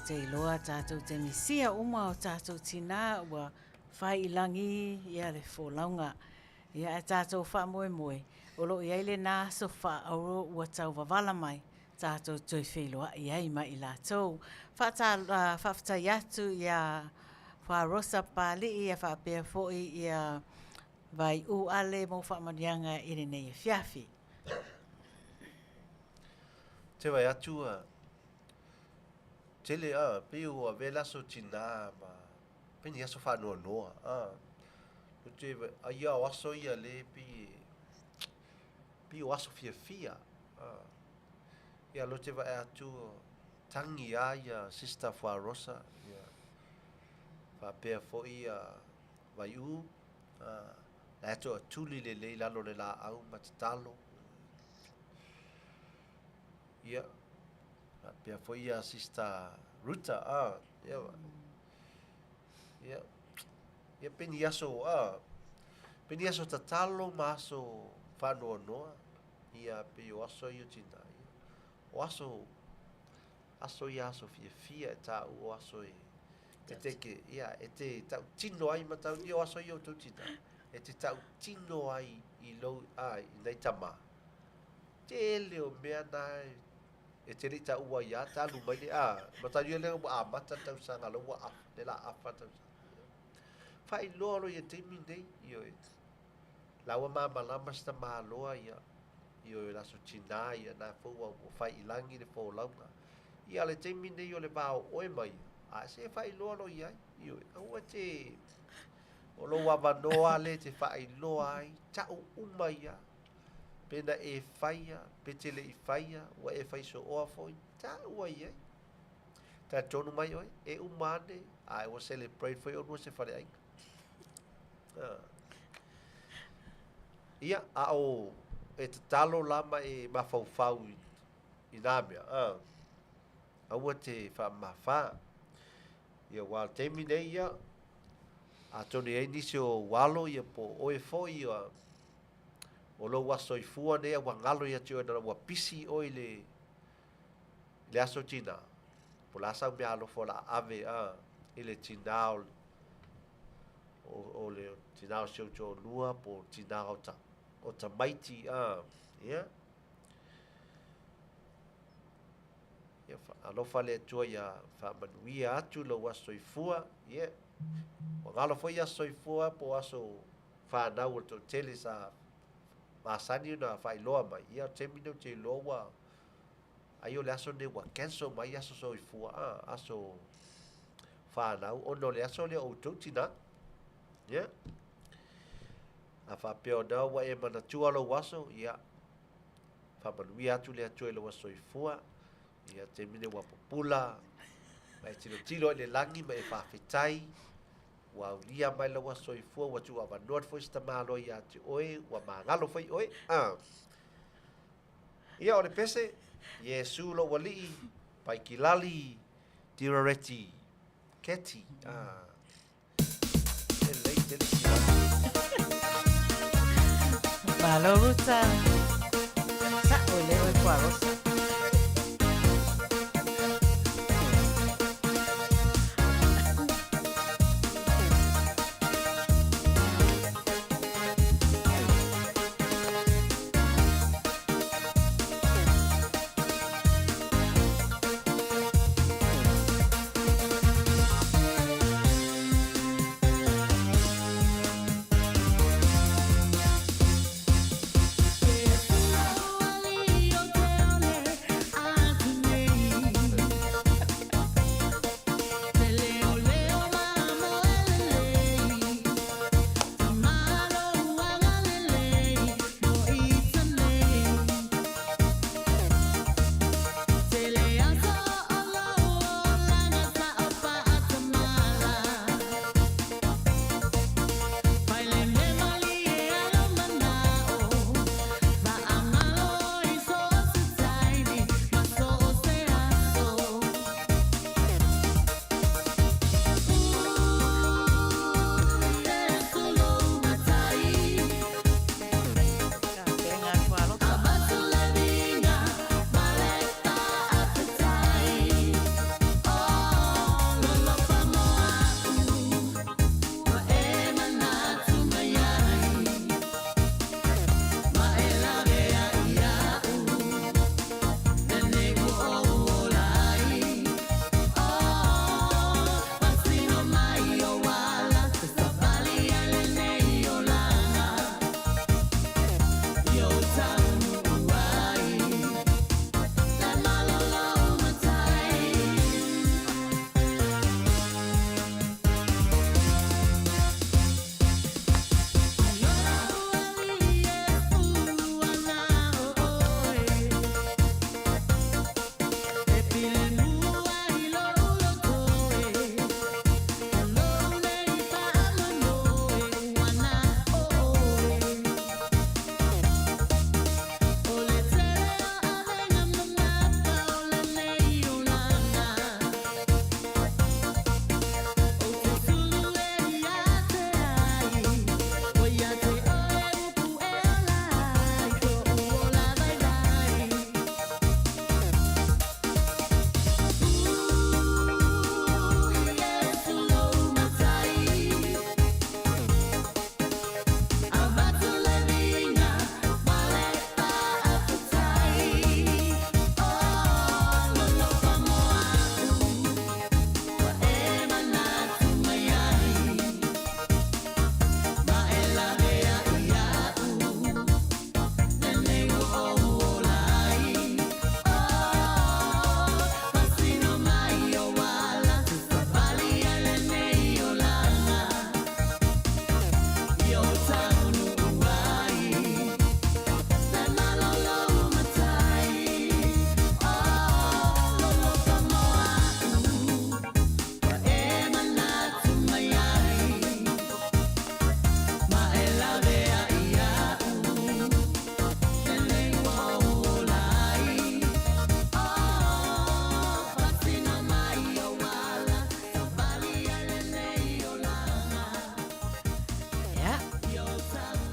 te iloa tatou te misia uma o tatou tinā ua fai i lagi ia le folauga. Ia ae tatou faamoemoe o lo o i ai lena aso faaauro ua tau wavala mai tatou toe feiloai ai ma i latou. Faafetai atu ia Rosa Papalii ia faapea foi ia Vaiuu Ale mo faamanuiaga i lenei afiafi. Te vaai atu a tele a pei ua avea le aso tinā ma pei ni aso faanoanoa a ou te ai ia o aso ia le pei e pei o aso fiafia a ia lea ou te vaai atu tagi a ia sister Fuarosa ia faapea foi ia Vaiuu a la e toatuli lelei i lalo o le laau ma tatalo. Ia, faapea foi ia Sister Ruta, ah, ia, ia, ia pei ni aso, ah, pei ni aso tatalo ma aso faanoanoa, ia, pei o aso ia o tinā, ia. O aso, aso ia aso fiafia e tāua o aso e, e te ke, ia, e te tautino ai ma tau, ia o aso ia o tou tinā, e te tautino ai i lou, ah, i nai tamā. Tele o mea na e te le i taua ai a talu mai le a mataulia lea ua amata le tausaga la ua afa le la afa tausaga. Faailoa loa ia taimi nei ioe la ua malamalama si tamaloa ia ioe le aso tinā ia na foi ua fai i lagi le folauga. Ia le taimi nei o le va o oe ma ia a se faailoa loa i ai ioe aua te o lou avanoa lea e te faailoa ai tau uma ia Pe na e faia, pe te le i faia, ua e fai sooa foi, taua i ai. Talitonu mai oe, e uma ane, a ua celebrate foi olua se faleaiga. Ia, a o e tatalo la ma e mafaufau i, i nā mea, aua te faamamafa. Ia, ua le taimi nei ia, atonu e i ai nisi o ou alo ia po o oe foi ia, o lou aso soifua nei a ua galo ia te oe na ua pisi oe i le le aso tinā, po o le a sau mea alofa o le a ave a i le tinā o o, o le tinā o si ou toalua po o tinā o ta o tamaiti a ia. Ia alofa le Atua ia faamanuia atu lou aso soifua, ia. Ua galo foi aso soifua po o aso fanau o le toatele sa masani ona faailoa mai, ia o le taimi lenei ou te iloa ua, ai o le aso lenei ua cancel mai aso soifua, a, aso fanau, ona o le aso lea o outou tinā. Ia. A faapea o lena ua e manatua lou aso, ia, faamanuia atu le Atua i lou aso soifua, ia, taimi lenei ua pupula, ma e tilotilo i le lagi ma e faafetai, Ua aulia mai lou aso soifua, ua tuuavanoa atu foi se tamaloa ia te oe, ua magalo foi oe. Ah. Ia, o le pese, Iesu lou alii, Paikilali, Dirareti, Keti. Ah. E lei tele kilali. Malo Ruta. Sa'o i leo e Fuarosa.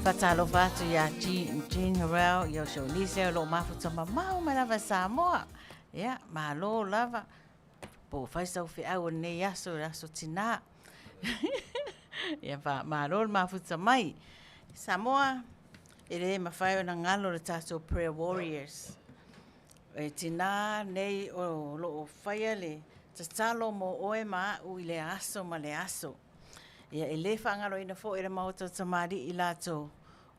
Faatalofa atu iā Jean, Jean Harrell, ia o Shonise o lo o mafuta mamao mai lava i Samoa. Ia, malo lava. Po o fai sau feau o lenei aso, le aso tinā. Ia, malo le mafuta mai. Samoa, e le mafai ona galo le tatou prayer warriors. E tinā nei o lo o faia le tatalo mo oe ma a'u i lea aso ma lea aso. Ia, e le faagaloina foi e le Maota o Tamalii i latou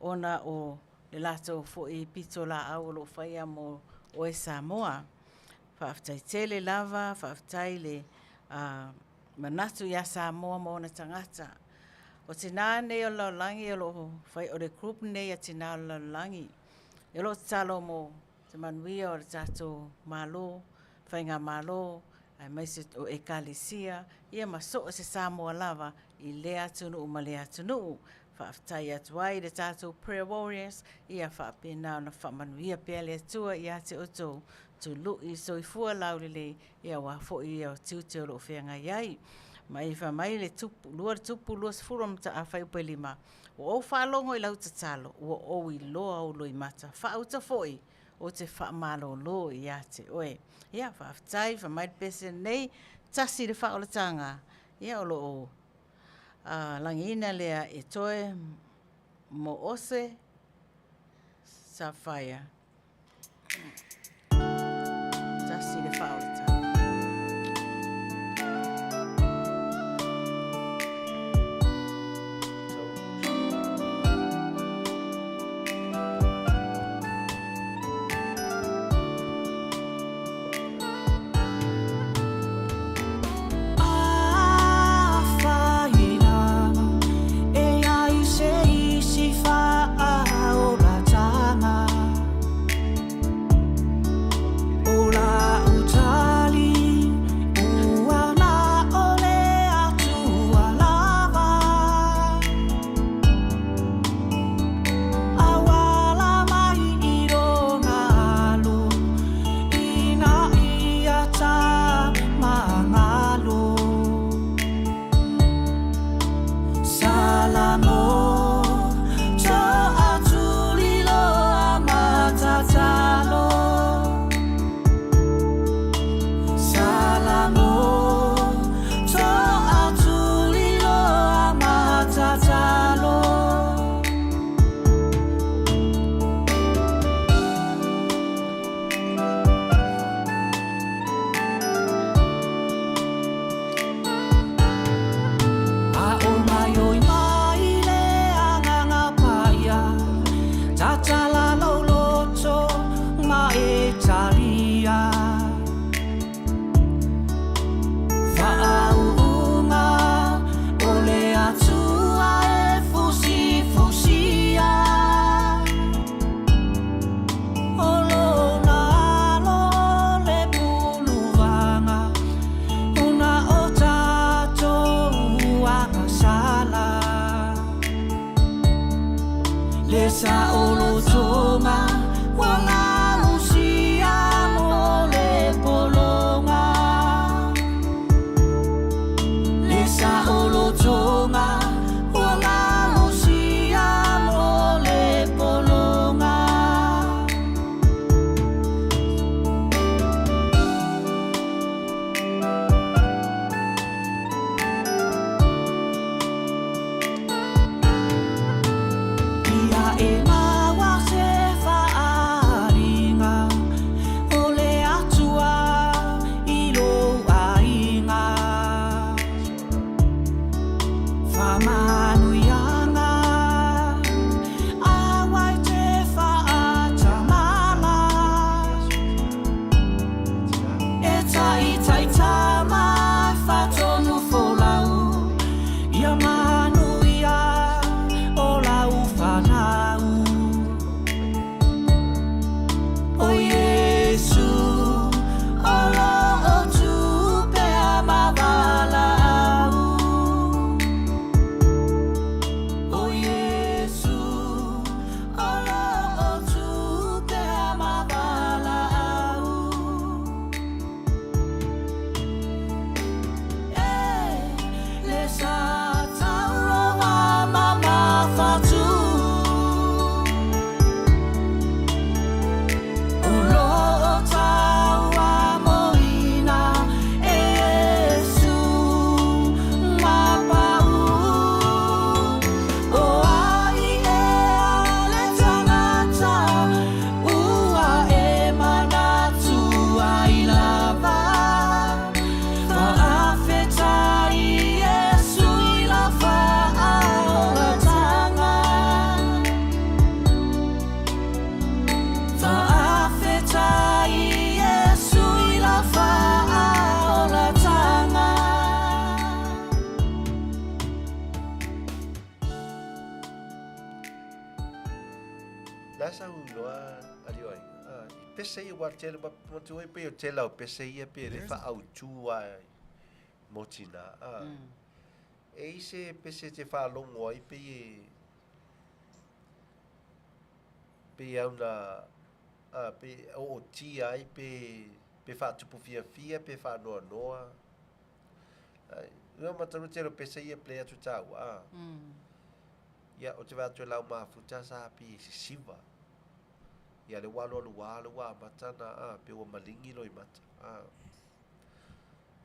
ona o le latou foi pitolaau o lo o faia mo oe Samoa. Faafetai tele lava, faafetai le manatu ia Samoa ma ona tagata. O tinā nei o le lalolagi o lo o fai, o le group lenei a tinā o le lalolagi, o lo o tatalo mo se manuia o le tatou Malo, Faigamalo, aemaise o Ekalesia, ia ma so o se Samoa lava i lea atunuu ma lea atunuu. Faafetai atu ai i le tatou Prayer Warriors, ia faapena ona faamanuia pea le Atua ia te outou, tului soifua laulelei, ia aua foi ia tiute o lo o feagai ai. Ma e fai mai le tupu, 2 Tupu 20 fuaiupu e 5, Ua ou faalogo i lau tatalo, ua ou iloa ou loimata, faauta foi, ou te faamalolo ia te oe. Ia, faafetai, fai mai le pese lenei, tasi le faaolataga, ia o lo o lagiina lea e toe Moose Sapphire. Tasi le faaolataga. Na sa u iloa ali o aiga. A, i pese ia ua tele ma manatua ai pei o tele o pese ia pei e le faaautu a mo tina. A, e i se pese e te faalogo ai pei e pei au na a pei e ootia ai pe pe faatupu fiafia pe faanoanoa. Ai, ua mataua tele o pese ia play atu taua. A. Ia, ou te vaai atu e lau mafuta sa pi e sisiva. Ia, le ua alualu a, le ua amata na, a, pe ua maligi loi mata. A.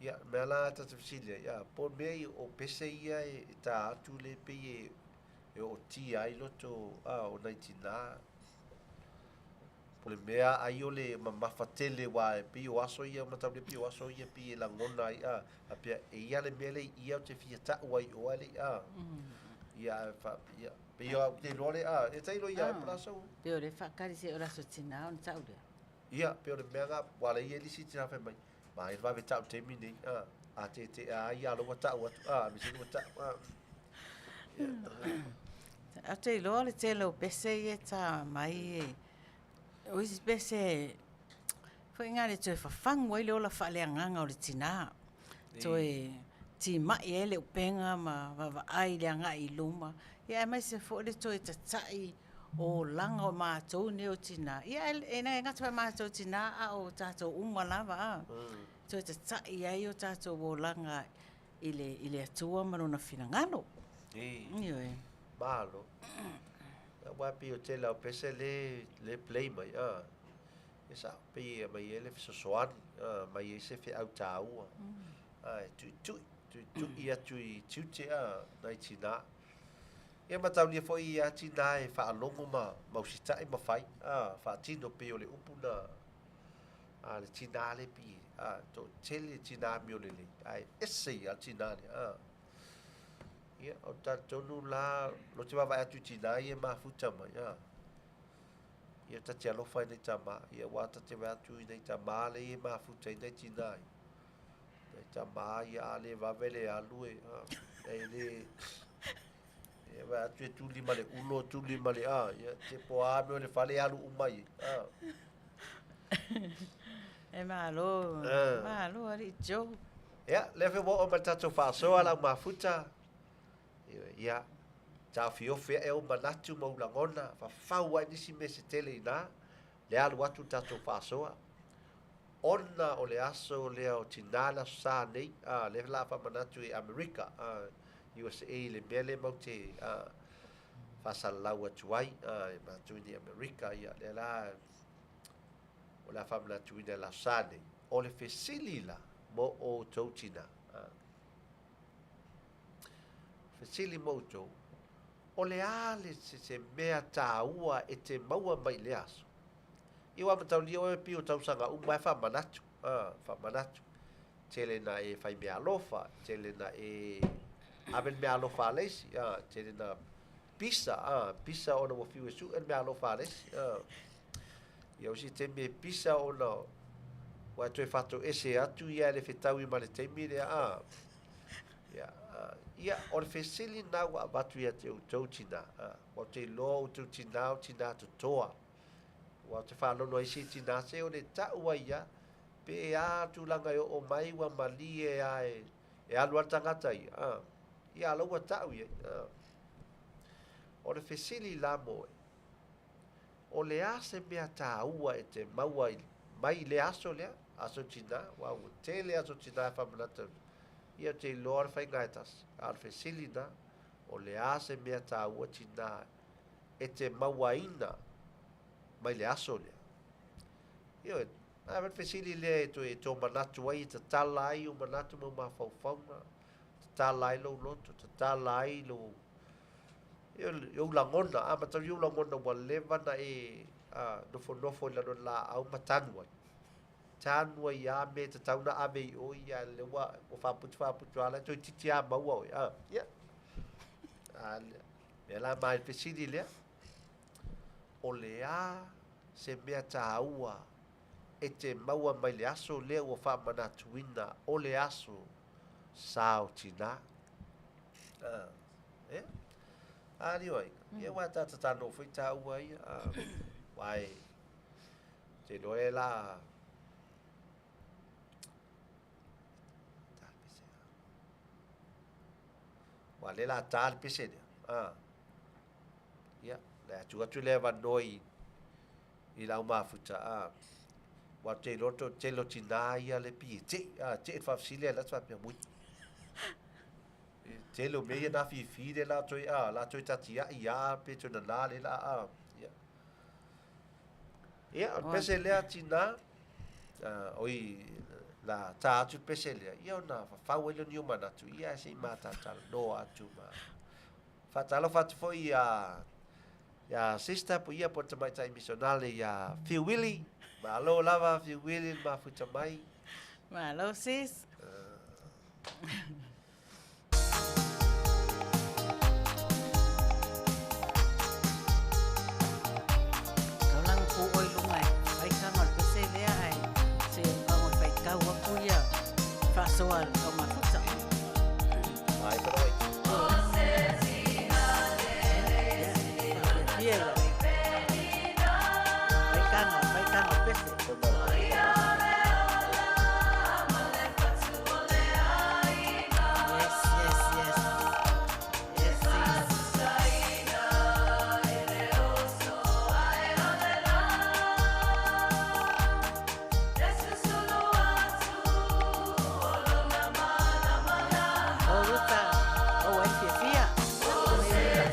Ia, mea la ta te fesili ai, a, po o mea i o pese ia e, e tā atu le pei e, e ootia ai loto, a, o nai tinā. Po le mea ai o le mamafa tele wa e pei o aso ia mataulia pei o aso ia pei e lagona ai a faapea e ia le mea le i ia o te fia ta'u ai oe le a ia ae fa ia pei o au te iloa le a e tailo ia ai pala sau. Pei o le faakali se o le aso tinā ona ta'u lea. Ia pei o le mea na ua le ia lisi tinā fai mai ma e vave ta'u taimi nei a a te te a ia alo ua ta'u atu a me se ua ta'u a ia. Ou te iloa o le tele o pese ia e tā mai e o isi pese foi ngā le toe fafagu ai le ola faaleagaga o le tinā. Toe timai ai le upega ma vaavaai i le agai i luma. Ia aemaise foi le toe tata'i o olaga o matou nei o tinā. Ia e le gata foi o matou tinā a o tatou uma lava a. Toe tata'i ai o tatou olaga i le i le Atua ma lona finagalo. Ioe. Malo. Aua pei o tele o pese le le play mai a. E sa pei e mai ele fesoasoani a mai ai se feau tāua. A e tuitui, tuitui atu i tiute a nai tinā. Ia mataulia foi ia tinā e faalogo ma ma usita'i ma fai a faatino pei o le upu na a le tinā le pi a toatele tinā amio lelei ae ese ia le tinā lea a. Ia, o le talitonu la, lo te vaavaai atu i tinā ia e mafuta mai, a. Ia, ta te alofa i nai tamā. Ia, ua ta te vaai atu i nai tamā le ia e mafuta i nai tinā ia. Nai tamā ia, a le vave le alu e, a, e le, e vaai atu e tuli ma le ulo, tuli ma le, a, ia, te po a mea o le fale e alu uma ai, a. E malo, malo alii Joe. Ia, lea foi ua oo mai le tatou faasoa lau mafuta. Ia, taofiofi ae ou manatu ma ou lagona, fafau ai nisi mea se tele inā, le alu atu le tatou faasoa. Ona o le aso lea o tinā le aso Sa nei, a, lea la faamanatu i Amerika, a, USA i le mea lea matou te, a, faasalalau atu ai, a, e matou i Amerika, ia, lea la, o le a faamanatuina i le aso Sa nei. O le fesili la mo outou tinā, a, fesili mo outou, o le a le se, se mea tāua e te maua mai i lea aso? I ua mataulia oe pei o tausaga uma e faamanatu, a, faamanatu. Tele na e fai meaalofa, tele na e ave le meaalofa a le isi, a, tele na pisa, a, pisa ona ua fiu e suʻe le meaalofa a le isi, a. Ia o isi taimi e pisa ona ua e toe faatoese atu ia e le fetaui ma le taimi lea, a. Ia, a, ia, o le fesili lena ua avatu ia te outou tinā, a, ua ou te iloa outou tinā o tinā totoa. Ua ou te faalono ai isi tinā se o le ta'u ai ia, pe a tulaga e oo mai ua malie a e, e alu a le tagata ia, a. Ia, a la ua ta'u i ai, a. O le fesili la mo oe, o le a se mea tāua e te maua i, mai i lea aso lea, aso tinā, aua ua tele aso tinā e faamanatu atu, ia ou te iloa o le faiga e tasi, a o le fesili na, o le a se mea tāua tinā e te mauaina mai le aso lea? Ioe, a le fesili lea e toe tōmanatu ai, e tatala ai ou manatu ma ou mafaufauga, tatala ai lou loto, tatala ai lou, i ou lagona, a matau i ou lagona ua leva na e a, nofonofo i lalo o le laau ma tanu ai. Tanu ai a me tatau na ave i o ia le ua ua faaputu faaputu ala toeitiiti a maua oe. A, ia. A, mea la ma le fesili lea, o le a se mea tāua e te maua mai le aso lea ua faamanatuina o le aso sa o tinā. A, ia. A lio ai. Ia ua tata tano foi tāua ia. Wai, te iloa e la Ua le la tā le pese lea. A. Ia, le atu atu le avanoa i i lau mafuta. A. Ua te iloa to tele o tinā ia le pi e tei. A, tei le faafesili ae la te faapea mui. E tele o mea ia na fifi le la toe a, la toe tatiai a pe toe nana le la a. Ia. Ia, o le pese lea tinā, oi, la tā atu le pese lea, ia ona fafau ai lea o ni ou manatu, ia ae se i matatalanoa atu ma faatalofa atu foi iā, iā sister po ia po le tamaitai misionale iā Fiu Willy. Malo lava Fiu Willy le mafuta mai. Malo sis. Taulaga pu oe i luga e faitaga o le pese lea ae se i fago e faitau aku ia faasoa a le taumafuta. Ai pa oi. Ia, faitaga, faitaga o le pese. Yes, yes, yes. Yes, sis. O Ruta, o ai fiafia. Nei Ruta.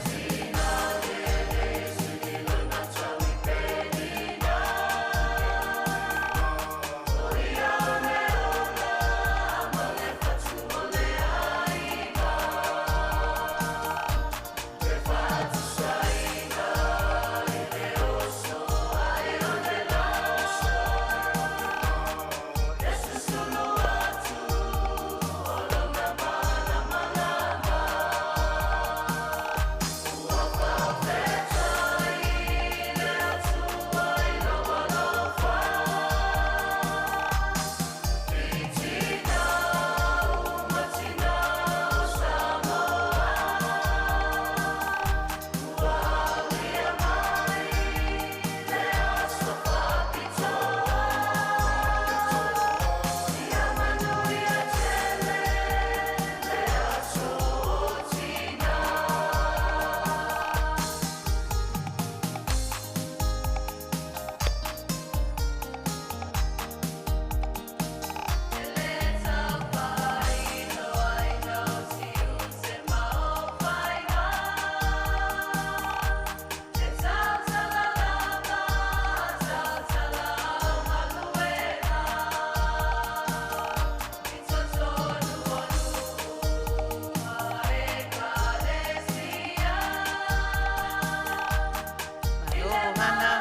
Malo Hana.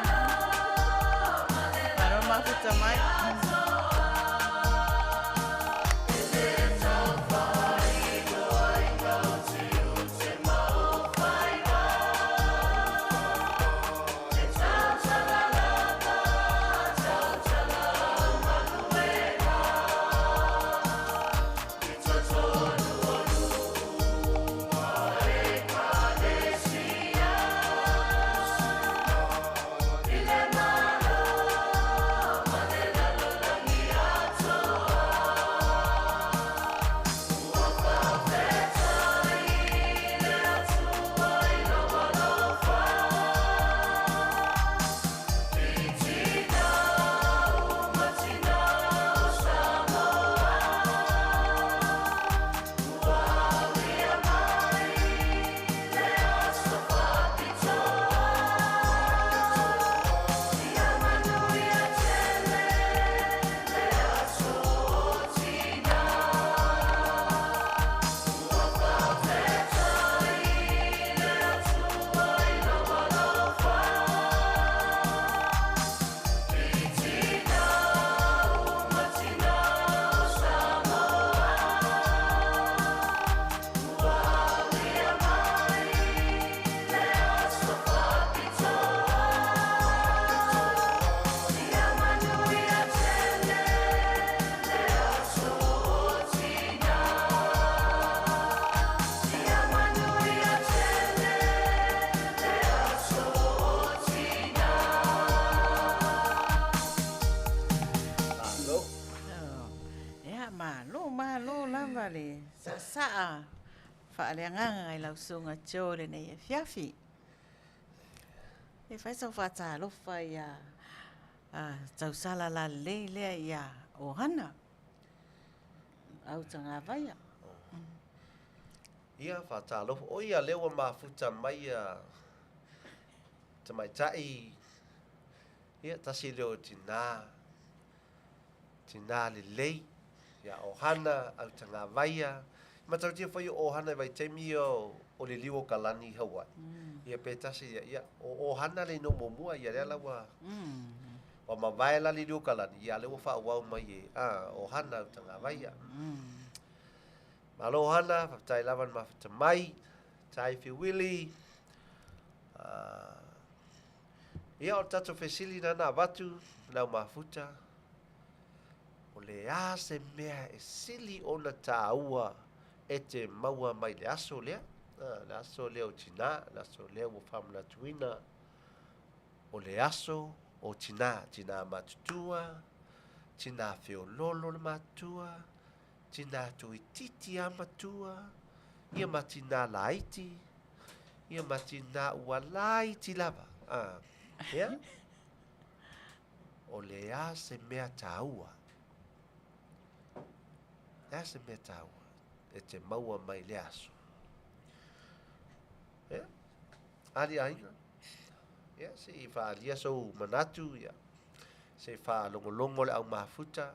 Malo mafuta mai. Sa'a faaleagaga i lau Susuga Joe i lenei afiafi. E fai sau faatalofa ia tausala lalelei lea ia Ohana Autagavaia. Ia faatalofa, o ia lea ua mafuta mai ia tamaitai, ia tasi lea o tinā, tinā lelei, ia Ohana Autagavaia. Matautia foi o Ohana i vaitaimi ia o le liu o Kalani i Hawaii. Ia pe tasi ia, ia o Ohana le inoa muamua, ia lea la ua ua mavae la le liu o Kalani, ia lea ua faaauau mai e Ohana Autagavaia. Malo Ohana, faafetai lava le mafuta mai, tai Fiwili. Ia o le tatou fesili na na avatu lau mafuta, o le a se mea e sili ona tāua e te maua mai le aso lea, le aso lea o tinā, le aso lea ua faamanatuina o le aso o tinā, tinā matutua, tinā feololo le matua, tinā toititi a matua, ia ma tinā laiti, ia ma tinā ua laiti lava. Ia, o le a se mea tāua? Le a se mea tāua e te maua mai le aso? Ia, ali aiga. Ia, se i whaalia sou manatu, ia. Se i whaalongolongo le au mafuta.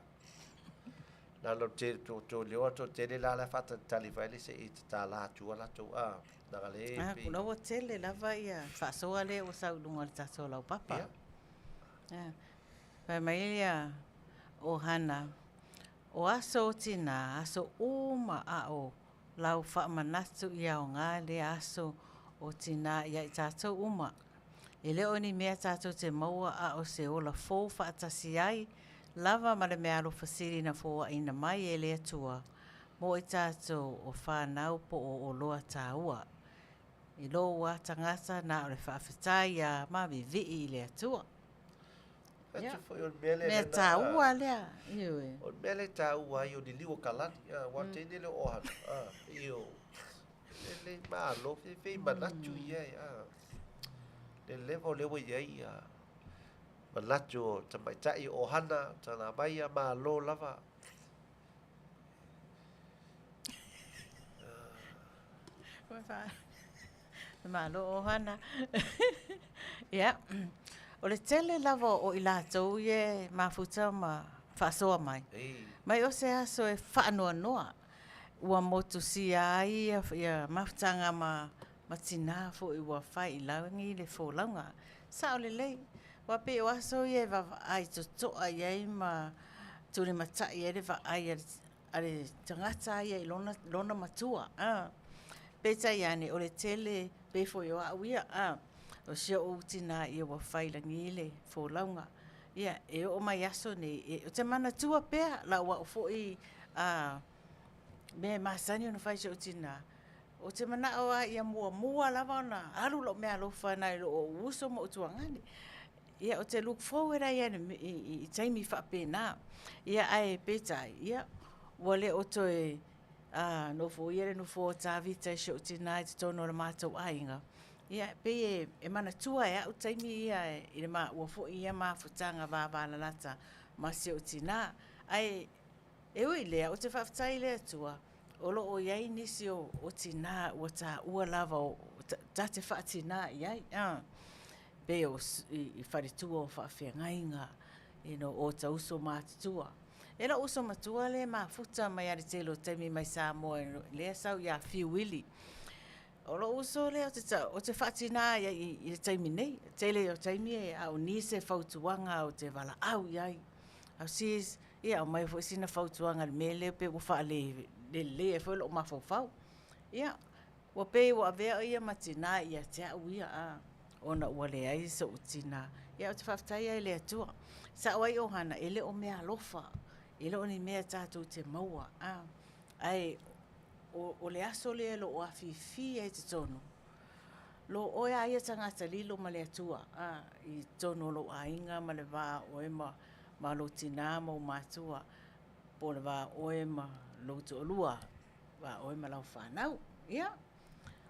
Na lo te to to leoa to tele la la whaatalitali whaele se i te tāla atua latou a. Na le Ah, kula ua tele lava ia faasoa lea ua sau i luga o le tatou laupapa. Ia. Ah, fai mai ia Ohana, o aso o tinā, aso uma a o lau faamanatu i aoga lea aso o tinā ia i tatou uma. E le o ni mea tatou te maua a o se ola fou faatasi ai lava ma le meaalofa sili na foaina mai e le Atua mo i tatou o fanau po o oloa tāua. I lou a tagata na o le faafetai ia ma vivii i le Atua. Atu foi o le mea lea Mea tāua lea. Ioe. O le mea lea e tāua ai o liliu o Kalani. Ua teine lea o Ohana. Pei o le le malo feifei manatu i ai. Le level lea ua i ai manatu o tamaitai o Ohana, Tagavaia, malo lava. Malo Ohana. Ia, o le tele lava o i latou ia e mafuta ma faasoa mai. Mai o se aso e faanoanoa ua motusia ai ia mafutaga ma tinā foi ua fai i lagi le folauga. Sao lelei, aua pei o aso ia e vaavaai totoa i ai ma tulimatai ai le vaai a le tagata ia i lona, lona matua. Peitai ane, o le tele, pei foi o au ia, o si ou tinā ia ua fai i lagi le folauga. Ia, e oo mai aso nei, e, ou te manatua pea lau au foi mea e masani ona fai i si ou tinā. Ou te manao lava ia muamua lava ona alu lau meaalofa nai lo ou uso ma ou tuagane. Ia, ou te look forward ai i taimi faapena. Ia, ae peitai, ia, ua le o toe nofoia le nofoa o Tavita i si ou tinā i totonu o le matou aiga. Ia, pei e manatua e au taimi ia i le maua foi ia mafutaga vavalalata ma si ou tinā. Ae e ui i lea, ou te faafetai i le Atua, o lo o i ai nisi o tinā ua taua lava o ta te faatinā i ai. Pei o i faletua o faafeagaiga, you know, o ota uso matutua. E lou uso matua lea e mafuta mai lava i le tele o taimi mai Samoa lea e sau ia Fiuili. O lou uso lea ou te faatinā i ai i le taimi nei. Tele o taimi e a o nisi e fautuaga ou te valaau i ai. Au sis, ia aumai foi sina fautuaga i le mea lea pei ua faalelelei ai foi lou mafaufau. Ia, ua pei ua avea o ia ma tinā ia te au ia, a, ona ua leai so'u tinā. Ia ou te faafetai ai i le Atua. Sao ai Ohana, e le o meaalofa, e le o ni mea tatou te maua, a, ae o, o le aso lea o lo o afifi ai i totonu, lo oe a ia tagata lilo ma le Atua, a, i totonu o lou aiga ma le va o oe ma, ma lou tinā ma ou matua, po o le va o oe ma lou toalua. va oe ma lau fanau. Ia,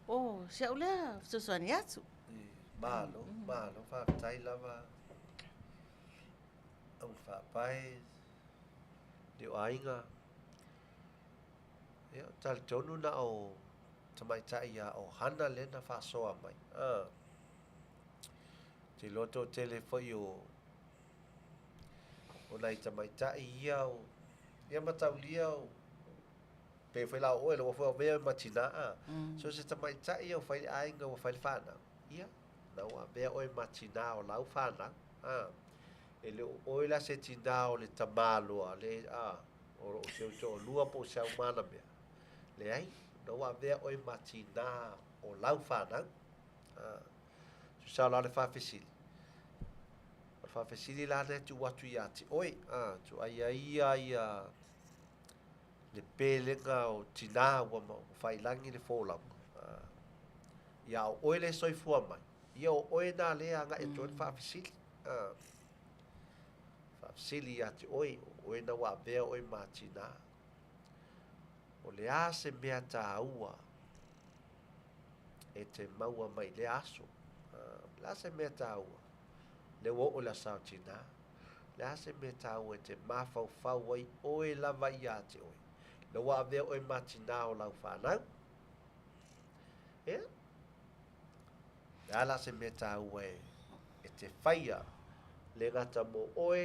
o si a'u lea fesoasoani atu. Malo, malo, faafetai lava augafaapae le o aiga. Ia, ou te talitonu na o tamaitai ia o Hana lea na faasoa mai. Ou te iloa toatele foi o o nai tamaitai ia o ia mataulia o pei foi la o oe ua foi avea ma tinā a. So se tamaitai ia ua fai le aiga ua fai le fanau, ia, na ua avea oe ma tinā o lau fanau. E le o oe la se tinā o le tamā loa le a o loo si ou toalua po o si au manamea. Leai, na ua avea oe ma tinā o lau fanau. Tusa la o le faafesili. O le faafesili la lena e tuu atu ia te oe, tuai ia ia le pelega o tinā ua faiilagi le folauga. Ia o oe le soifua mai, ia o oe nā lea agai atu ai le faafesili. Faafesili ia te oe, o oe na ua avea oe ma tinā. O le a se mea tāua e te maua mai lea aso? O le a se mea tāua? Lea ua oo i le aso o tinā. O le a se mea tāua e te mafaufau ai oe lava ia te oe? Lea ua avea oe ma tinā o lau fanau. Ia, le a la se mea tāua e te whaia le gata mō oe,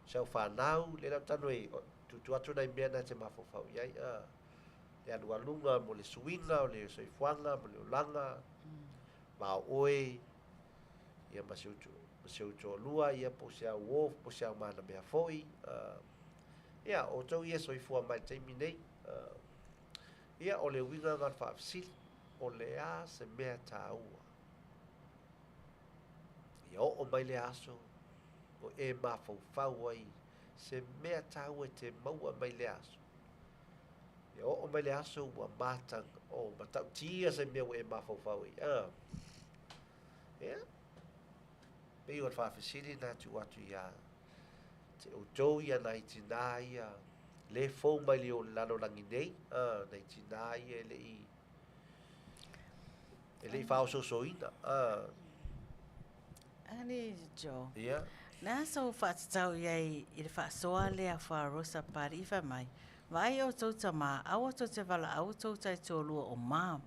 si au whanau, le lau tanu e tutu atu nai mea na te mafaufau i ai, le alualuga mo le suiga o le soifuaga mo le olaga, ma o oe, ia ma si ou toalua, ia po o si au uō, po o si au manamea foi. Ia, o outou ia e soifua mai i le taimi nei. Ia, o le uiga lena o le faafesili, o le a se mea taua? Ia oo mai lea aso, o e mafaufau ai se mea taua e te maua mai lea aso. Ia oo mai le aso ua matag, o matautia se mea ua e mafaufau ai. Ia, pei o le faafesili lena e tuu atu ia te outou ia nai tinā ia le fou mai le lalolagi nei, nai tinā ia e le i faaosoosoina. Ani Joe. Ia. Na sou faatatau i ai i le faasoa lea Rosa Papali'i fai mai, Vaai outou tamā, aua tou te valaau tou taitoalua o mom,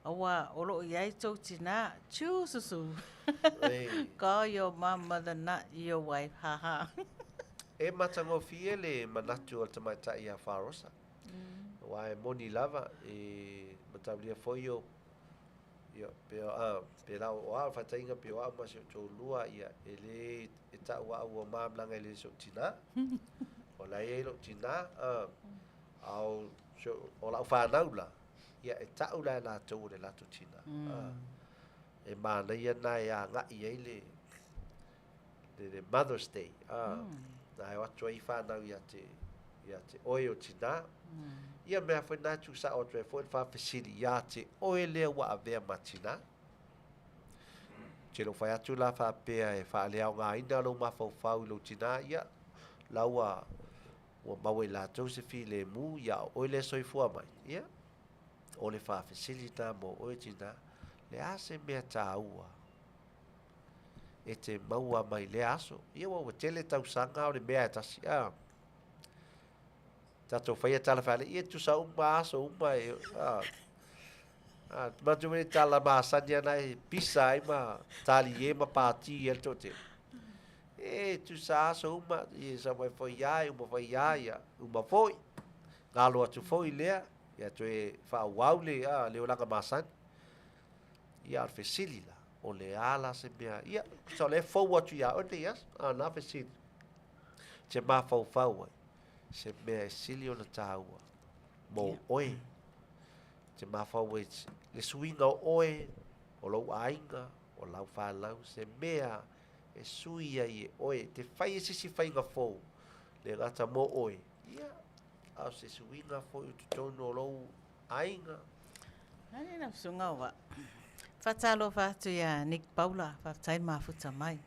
auā o loo i ai tou tinā, tjuu-su-su. Call your mom mother not your wife, ha ha. E matagofie le manatu o le tamaitai ia Rosa. Aua e moni lava, e mataulia foi o Ia, pe a, pe la o au, faataitaiga pe o au ma si ou toalua, ia, e le e ta'u a'u ua malamalama e le o si ou tinā. O la e i ai lo'u tinā, a, a o, si o, o la'u fanau la, ia, e ta'u la e latou o le latou tinā. A, e manaia lena e aga'i ai le, le, le Mother's Day, a, na e o atu ai fanau ia te, ia te oe o tinā. Ia mea foi lena e tuusa'o atu ai foi le faafesili iā te oe lea ua avea ma tinā. Ou te le o fai atu la faapea e faaleaogaina lou mafaufau i lou tinā, ia, la ua, ua maua i latou se filemu, ia o oe lea e soifua mai. Ia, o le faafesili lena mo oe tinā, le a se mea tāua e te maua mai lea aso? Ia, ua tele tausaga o le mea e tasi, a. Tatou faia tala faalii e tusa uma aso uma e a a manatua foi le tala masani ana e pisa ai ma talie ma pati ai le toatele. E tusa aso uma e sau mai foi ia e uma foi ia ia uma foi. Galo atu foi lea ia toe faaauau le a le olaga masani. Ia a o le fesili la, o le a la se mea ia tusa o lea e fou atu ia oe lenei aso a o lena fesili e te mafaufau ai. Se mea e sili ona tāua mō oe. Te mafaufau ai le suiga o oe, o lou aiga, o lau fanau, se mea e sui ai e oe, te fai e se isi faiga fou, le gata mō oe, ia, a o se suiga foi o totonu o lou aiga. Nani na susuga o vaa. Faatalofa atu ia Nick Paula, faafetai le mafuta mai.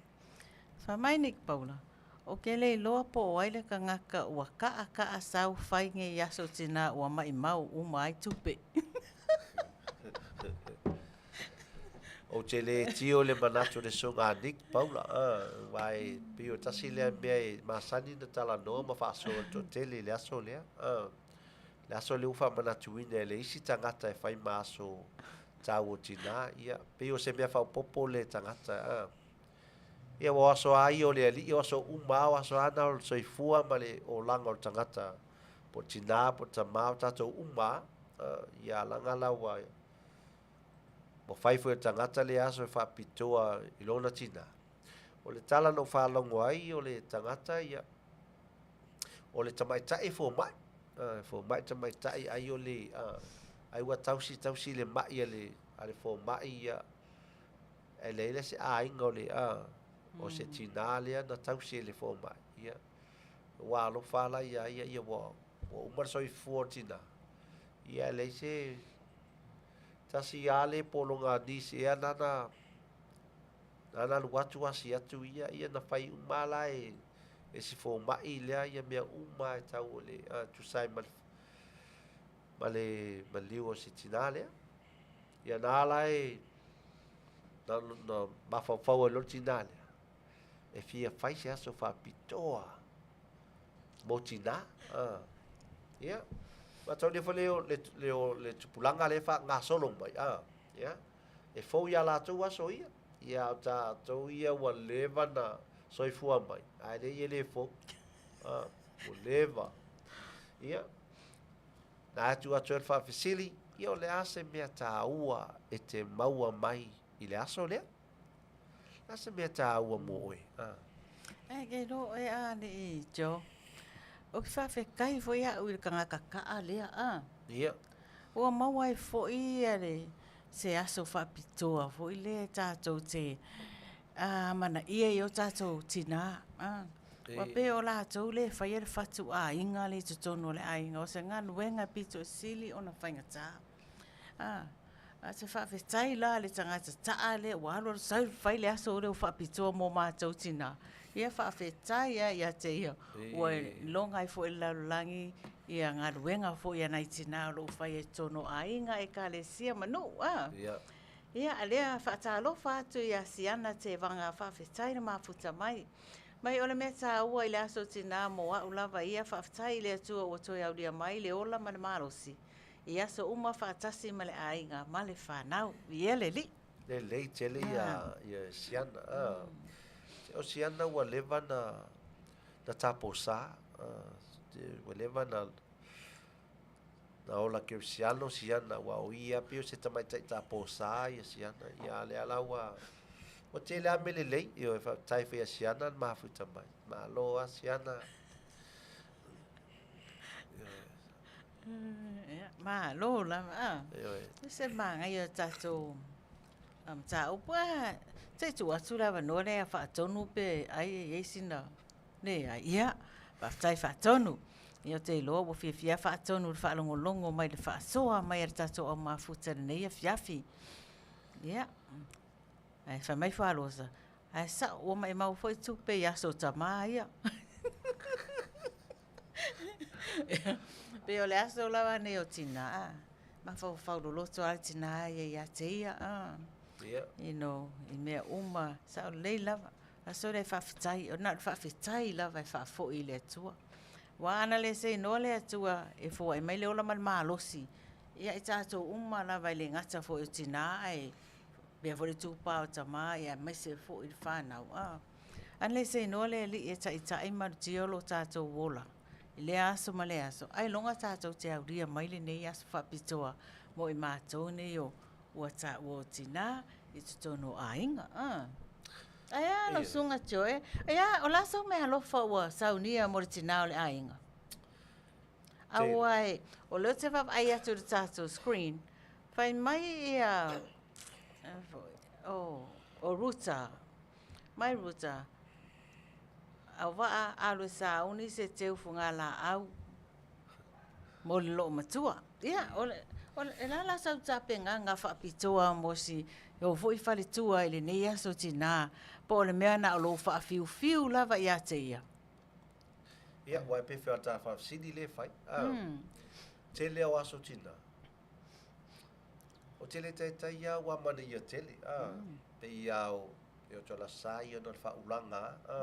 Fai mai Nick Paula. Ou te le iloa po o ai le tagata ua kaʻakaʻa sau fai nei aso tinā ua maʻimau uma ai tupe. Ou te le tio i le manatu o le Susuga a Nick Paula, aua e pei o tasi lea mea e masani ona talanoa ma faasoa i le toatele i le aso lea. Le aso lea ua faamanatuina e le isi tagata e fai ma aso tau o tinā, ia, pei o se mea faaopoopo le tagata. Ia, ua o aso lava ia o le Alii, o aso uma lava, o aso lava na o le soifua ma le olaga o le tagata, po o tinā, po o tamā, o tatou uma lava. Ia, leaga la ua ua fai foi e le tagata lea aso e faapitoa i lona tinā. O le tala na ou faalogo ai o le tagata, ia, o le tamaitai e fomai, e fomai tamaitai ai o le, ai ua tausi tausi le mai a le, a le fomai, ia, e leai la se aiga o le, o se tinā lea na tausi e le fomai, ia, ua alofa la iā ia, ia ua, ua uma le soifua o le tinā, ia e leai se, tasi lava le pologa nisi ea nana, nana alu atu asi atu ia, ia na fai uma lava la e, e si fomai lea ia mea uma e tau o le, a, tusa ai ma le, ma le maliu o si tinā lea. Ia na ala e, na, na mafaufau ai loa le tinā lea, e fia fai se aso faapitoa mo tinā. A, ia, mataulia foi le, le, le, le tupulaga lea e faagasolo mai, a, ia, e fou iā latou aso ia, ia a o tatou ia ua leva na soifua mai, ae leai e le fou, a, ua leva. Ia, na atu atu ai le faafesili, ia o le a se mea taua e te maua mai i le aso lea? Le a se mea taua mo oe? A. Ae ke iloa oe a alii Joe, ou te faafetai foi au i le tagata kaa lea a. Ia. Ua maua ai foi ia le se aso faapitoa foi lea tatou te amanaia i o tatou tinā a. Ua pei o latou lea e faia le fatu aiga lea i totonu o le aiga, o se galuega e pito sili ona faigata. A, a se faafetai la i le tagata taa lea ua alu alu sau fai le aso lea ua faapitoa mo matou tinā. Ia faafetai lava ia te ia, ua iloga ai foi i le lalolagi ia galuega foi a nai tinā o lo o faia i totonu o aiga, ekalesia ma nuu. A. Ia, a lea faatalofa atu ia Siana Tevaga, faafetai le mafuta mai. Mai o le mea taua i le aso tinā mo au lava ia, faafetai i le Atua ua toe aulia mai le ola ma le malosi i aso uma faatasi ma le aiga ma le fanau. Ia le Alii. Lelei tele ia ia Siana. Ah. O Siana ua leva na na taposa. Ah. Ua leva na na ola kerisiano Siana ua o ia pei o se tamaitai taposa ia Siana. Ia lea la ua ua tele lava mea lelei. Ioe, faafetai foi ia Siana le mafuta mai. Malo lava Siana. Malo lava a. Ioe. Se manaia o tatou mataupu. A, se i tuu atu le avanoa lea ia Faatonu pe ai e i ai sina leai. Ia, faafetai Faatonu. Ia ou te iloa ua fiafia Faatonu i le faalogologo mai i le faasoa mai a le tatou au mafuta i lenei afiafi. Ia, ae fai mai Falosa, ae sao ua maimau foi tupe i aso o tama ia. Pei o le aso lava nei o tinā, mafaufau loloto lava le tinā ia ia te ia, you know, i mea uma, sao lelei lava. Aso lea e faafetai, na o le faafetai lava e faafoi i le Atua. Aua ana le seinoa le Atua e foai mai le ola ma le malosi ia i tatou uma lava e le gata foi o tinā ae faapea foi le itupa o tama aemaise foi le fanau. Ana le seinoa le Alii e taitai ma malutia lo tatou ola i lea aso ma lea aso, ailoga tatou te aulia mai lenei aso faapitoa mo i matou nei o ua taua o tinā i totonu o aiga. Ae a lau Susuga Joe, ae a, o le a sau meaalofa ua saunia mo le tinā o le aiga? Aua e, o lea ou te vaavaai atu i le tatou screen, fai mai ia, o Ruta, Mai Ruta, Auvaa alu e sauni se teu fogalaau mo le loomatua. Ia, o le, O le a la sau tapenaga faapitoa mo si ou foi faletua i lenei aso tinā, po o le mea na o lou faafiufiu lava ia te ia? Ia, aua e pei foi o ta faafesili lea e fai, a, tele o aso tinā, o tele taitai lava ua amanaia tele, a, pei lava o, e o tala sa ia ona o le faaulaga a,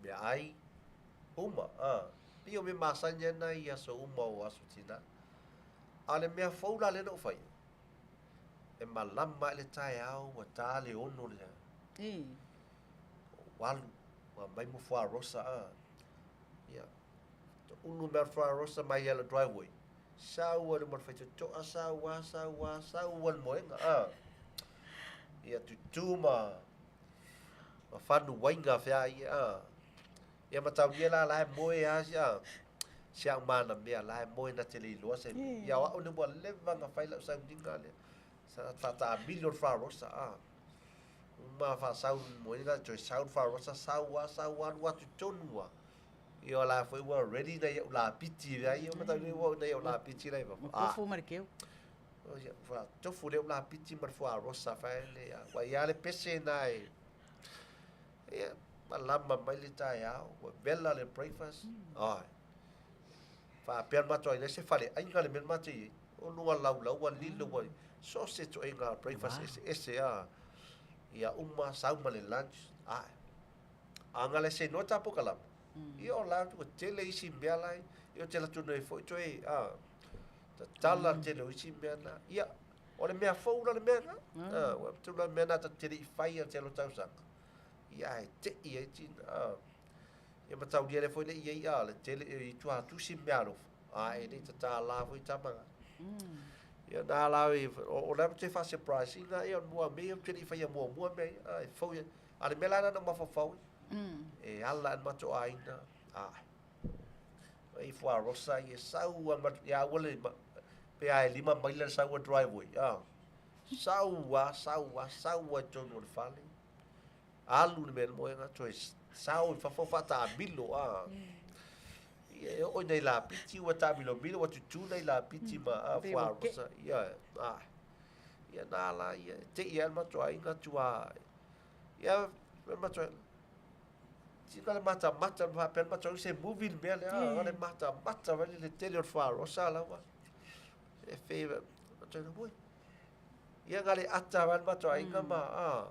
meaai, uma, a, pei o mea masani lava na i aso uma o aso tinā. A o le mea fou la lea na ou faia, e malama ae le taeao ua ta le 6 le ou alu, ua aumai mo fuarosa a. Ia, ulu mea fuarosa mai ia le driveway. Sau ai le mo le faitotoa, sau a, sau a, sau a le moega a. Ia tutu ma ma fanu uaiga fea ia a. Ia mataulia la la e moe a si a. Si au mana mea la e moe na te le iloa se. Ia o au le ua leva na fai lau sauniga lea. Sa faatamilo le fuarosa a. Uma faasau moega toe sau le fuarosa sau a sau a alu atu tonu a. Ia o la foi ua ready nai au lapiti lea ia mataulia ua nai au lapiti la i fafo. Ma tofu ma le keu. Ia faatofu le au lapiti ma le fuarosa fai le ua ia le pese na e. Ia malama mai le taeao ua vela le breakfast. Ai. Faapea le matou aiga se faleaiga le mea na matou i ai. O luga laulau ua lilo ua so o se ituaiga breakfast eseese a. Ia uma sau ma le lunch. Ae. A na le se noa tapo kalama. Ia o la ua tele isi mea la ia o te alu atu nei foi toe a tatala tele o isi mea na. Ia o le mea fou la le mea na. A ua tula mea na ta tele i fai a tele o tausaga. Ia ae tei ai tina a. Ia mataulia lea foi le i ai a le tele i tua tusi meaalofa a e le i tatala foi tama na. Ia na la o le te fa surprise ina ia mua me ia te le i faia muamua mea ia a e fou ia. A le mea la na mafaufau e ala e matou aiga a i fuarosa ia sau a ia ua le pe a e 5 maila le sau a driveway a sau a sau a sau a i totonu o le fale. Alu le mea i le moega, toe sao i fafo faataamilo a. Ia e oo i nai lapiti ua taamilomilo ua tutū nai lapiti ma a fuarosa ia a. Ia na la ia te i ai le matou aiga tua ia le matou aiga sina le matamata ma faapea le matou aiga se movie le mea lea a le matamata mai le tele o le fuarosa lava. E fe matou aiga oi Ia na le ata vai le matou aiga ma a.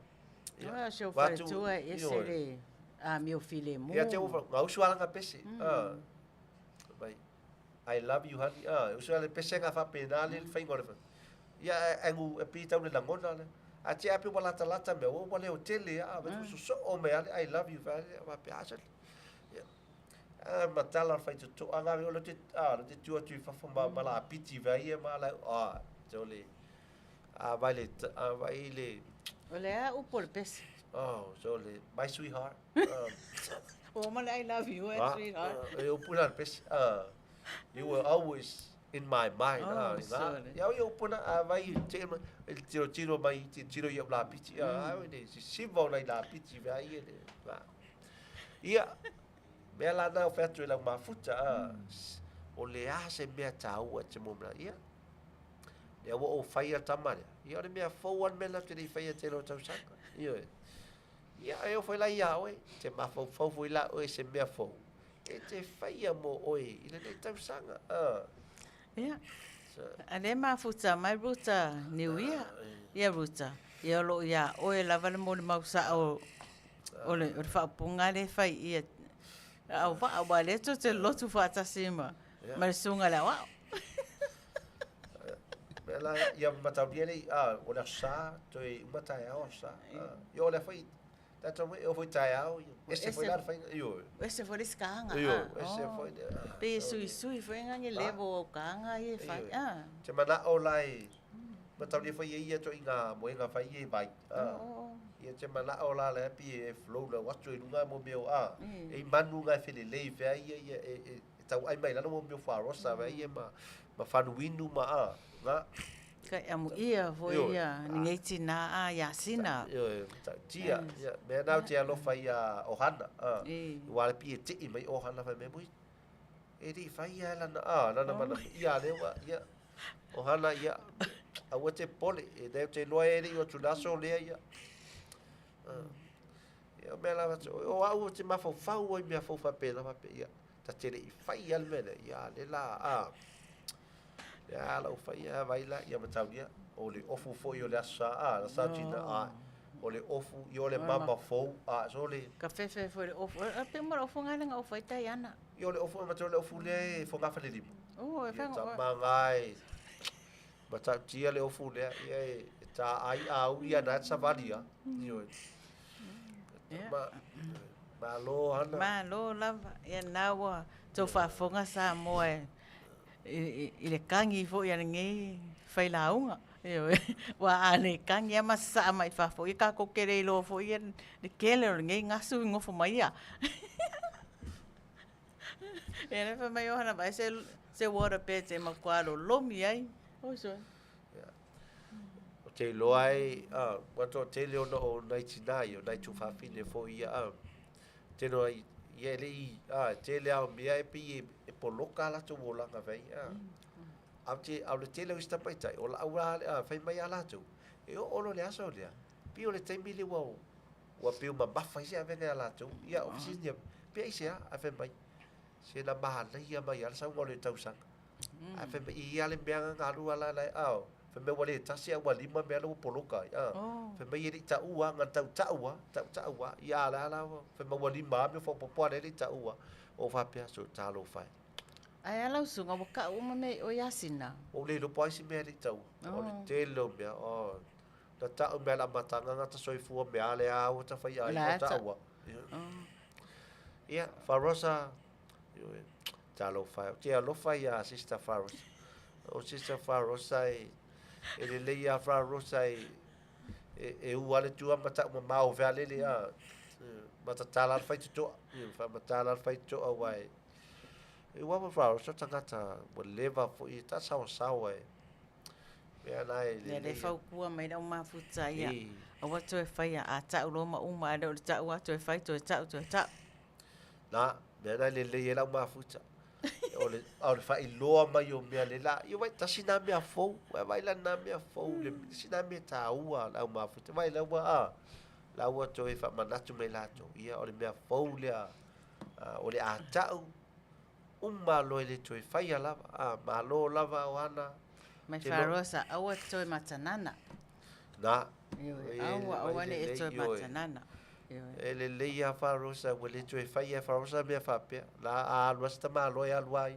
Ia o si ou faletua e ese le amio filemu. Ia te ua gausu ala ka pese. A. Mai I love you honey. A, usu ala pese nga faapena le faiga o le. Ia e ngu e pi tau le lagona le. A te ape ua latalata mea ua ua leo tele a va tu sosoo mai ale I love you fa va pe asa. Ia. A matala le faitotoa nga o le te a le te tu atu i fafo ma ma lapiti vai ia ma la a te o le a vai le a vai le O le a upu o le pese. Oh, so le my sweetheart. O ma le I love you, eh, sweetheart. E upu la le pese. You were always in my mind. Oh, so le. Ia o upu na a vai te ma e tiro tiro mai te tiro i au lapiti. A le sisiva o nai lapiti vai ia le. Ia mea la na o fai atu e lau mafuta a o le a se mea tāua te mo mea. Ia lea ua ou faia tama lea. Ia o le mea fou a le mea la te le i faia tele o tausaga. Ia ia e o foi la ia oe, te mafaufau foi la oe se mea fou. E te faia mo oe i lenei tausaga. Ia, a lea mafuta mai Ruta Niuia. Ia Ruta, ia o loo ia oe lava le molimau sao o le o le faaupuga lea e fai ia au vaa aua lea tou te lotu faatasi ma ma le susuga i le aoao. Mea la ia mataulia lea a o le aso Sa toe uma taeao aso Sa. Ia o lea foi tatou e oo foi taeao ese foi la le faiga ioe. Ese foi le isi kaaga. Ioe, ese foi le Pei e suisui foi nai level o au kaaga ia e fai. Te manao la e mataulia foi e ia ituaiga moega fai ia i vai. Ia te manao la le pi e flow lau atu i luga mo mea o a. E i manu nga e felelei fea ia ia e tauai mai lalo mo mea o fuarosa fea ia ma ma fanuinu ma a. Nga. Kai amuia foi ia ni nei tinā a ia Sina. Ioe, matautia. Ia, mea na ou te alofa ia ohana. Ua le pi e tei mai ohana fai mai, e le i fai ia lana, a, lana mana, ia lea ua, ia. O hana ia, aua te pole, e nei te loa e le i o tu naso lea ia. Ia o mea lava, o au o te mafaufau ai mea fou faapena faapea, ia, ta te le i fai a le mea lea, ia le la, a. Ia lau fai a vai la, ia mataulia, o le ofu foi o le aso sa, a, la sa tina, a, o le ofu, ia o le mama fou, a, so le... Ka fefe foi le ofu, a pe mo le ofu ngai nga ofu ai tai ana. Ia o le ofu, ma le ofu lea e fogafa le lima. O, e Ia whango. ta mangai, matautia le ofu lea, ia e tā ai a uri ana e savali a. Ia, Ia. ma, malo hana. Malo lava, ia nā ua tau faafofoga Samoa e i le kagi foi a lenei failauga. Ioe, ua a le kagi lava ma sasaa mai fafo, ia tatou te le iloa foi ia le tele o lenei gasu i gofo mai ia. Ia lea fai mai o hana vaai se se water bed e matua lolomi ai. Oi soe. O te iloa ai, a, ua toatele ona o nai tinā ia, o nai tuafafine foi ia, a, tele o ai, ia e le i, a, tele lava o mea e pei e poloka a latou olaga fai, a. A o te, a o le tele o isi tamaitai, o lau lava, a, fai mai lava latou, e oo loa i le aso lea, pei o le taimi lea ua, ua pei ua mamafa ai se avega ia latou. Ia, o fesili pe aisea, ae fai mai, se na manaia mai lava le sauga o le tausaga. Ae fai mai, e i ai lava le mea na alu ala la, a, fai mai ua le tasi ae ua lima mea la ua poloka ai, a. Fai mai e le i taua lava, na tautau lava, tautau lava, ia a o le a la, fai mai ua lima lava mea faaopoopo a o lea e le i taua. Ou faapea, so talofa e. Ae a lau susuga ua kau uma mea i o ia Sina? Ua ou le iloa po o ai se mea e le i taua. O le tele o mea, oh, na tau mea le amataga gata soifua mea a lea ua ta fai ai La ua taua. Ia, Farosa, talofa e, ou te alofa iā Sister Farosa. O Sister Farosa e, e lelei iā Farosa e, e, e ua le tua ma tau mamao fealele a, ma tatala le faitotoa, faamatala le faitotoa aua e, e ua ma Farosa tagata ua leva foi e ta saoasaoa e, mea na e Ia le lelei. fautua mai lau mafuta ia. E. Aua toe faia a tau loa ma uma ae le o le tau lava toe fai toe tau toe tau. Na, mea na e lelei ai lau mafuta. O le, a o le faailoa mai o mea le la. Ia vai, tasi nā mea fou. Vai vai la nā mea fou. Le, tasi nā mea tāua lau mafuta. Vai lau ua, a, la ua toe faamanatu mai latou. Ia, o le mea fou lea, a, o le a tau, uma loa e le toe faia lava. A, malo lava o ana. Mai Te lo- Farosa, aua toe matanana. Na. Ioe, E, aua vai aua ne i lelei, toe ioe. matanana. Ioe. E lelei ia Farosa, ua le toe faia e Farosa mea faapea. La a alu lava se tamaloa e alu ai.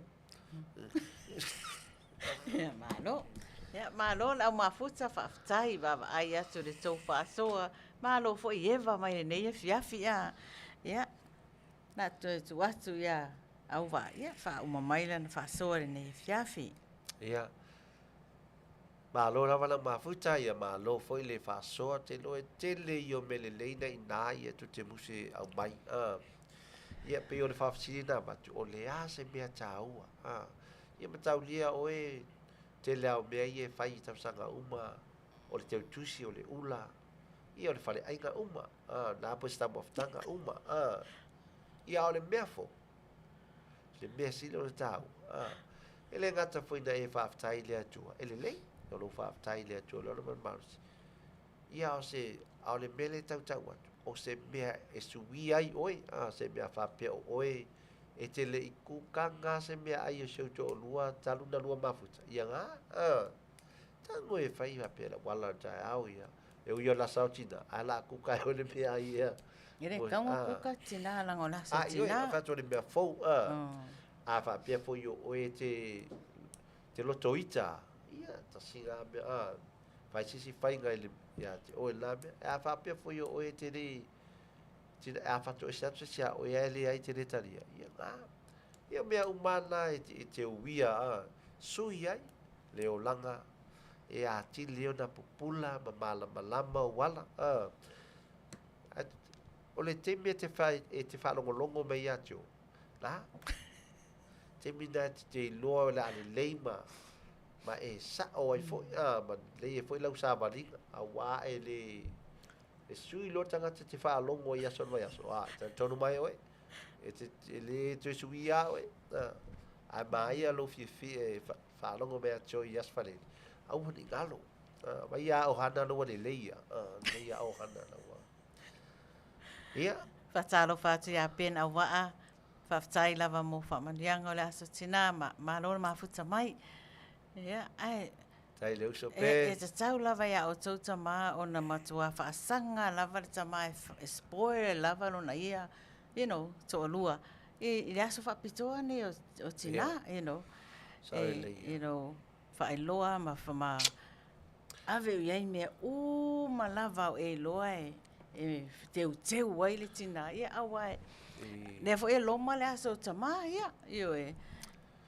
Ia, malo. Ia, malo le au mafuta faafetai vaavaai atu i le tou faasoa. Malo foi i Eva mai lenei afiafi a. Ia, na toe tuu atu ia Auvaa, ia faauma mai lana faasoa i lenei afiafi. Ia, malo lava lau mafuta, ia malo foi le faasoa, te iloa e tele ia o mea lelei na i ina ia tou te musu e aumai. A, ia pei o le faafesili na avatu, o le a se mea taua? A, ia mataulia oe, tele lava o mea ia e fai i tausaga uma, o le teutusi, o le ula, ia o le faleaiga uma, a, na po se taumafataga uma, a, ia a o le mea foi, le mea sili ona taua, a, e le gata foi ina e faafetai i le Atua, e lelei, o lou faafetai i le Atua o le ola ma le malosi, ia a o se, a o le mea lea e tautau atu, o se mea e suia ai oe, a, se mea faapea o oe e te le i kukaga se meaai o si ou toalua talu ona lua mafuta, ia ga, a, tago e fai faapea lau ala o le taeao ia, e ui o le aso tina, ae o le a kuka e oe le meaai ia. E le tatau ona kuka tina leaga o le aso A, ioe, tina. o faatu o le mea fou, a, a faapea foi o oe e te, te lotoita, ia, tasi lena mea, a, fai se isi faiga i le, ia te oe i lena mea. A faapea foi o oe e te le, te, a faatoese atu se isi ia oe ae leai e te le talia, ia, na, ia o mea uma lava na e te, e te uia, a, sui ai le olaga e atili ai ona pupula ma malamalama ou ala, a. Ae o le taimi e te whai, e te whaalongolongo mai ia te o, la, taimi na e te iloa o le a lelei ma, ma e sao ai foi, a, ma lelei ai foi lau savaliga, auā e le, e sui loa tagata te whaalongo i aso le vaiaso, a, talitonu mai oe, e te, e le toe suia oe, a, ae māia lou fiafia e Faalogo mea Joe i Aso Faraile, aua ne i galo. Vai ia ʻohana la ua lelei ia. Lelei ia ʻohana la ua. Ia. Faatalofa atu iā Ben Auva'a, faafetai lava mo faamanuiaga o le Aso Tinā ma malo le mafuta mai. Ia, ae Tai le uso pe. E tatau lava iā outou tamā ona matuā faasaga lava le tamā e spoil lava lona ia, you know, toalua i le aso faapitoa nei o tinā, you know. E, you know, faailoa ma ma ave i ai mea uma lava o e iloa e teuteu ai le tinā, ia aua e, lea foi e loma le aso o tamā, ia, ioe.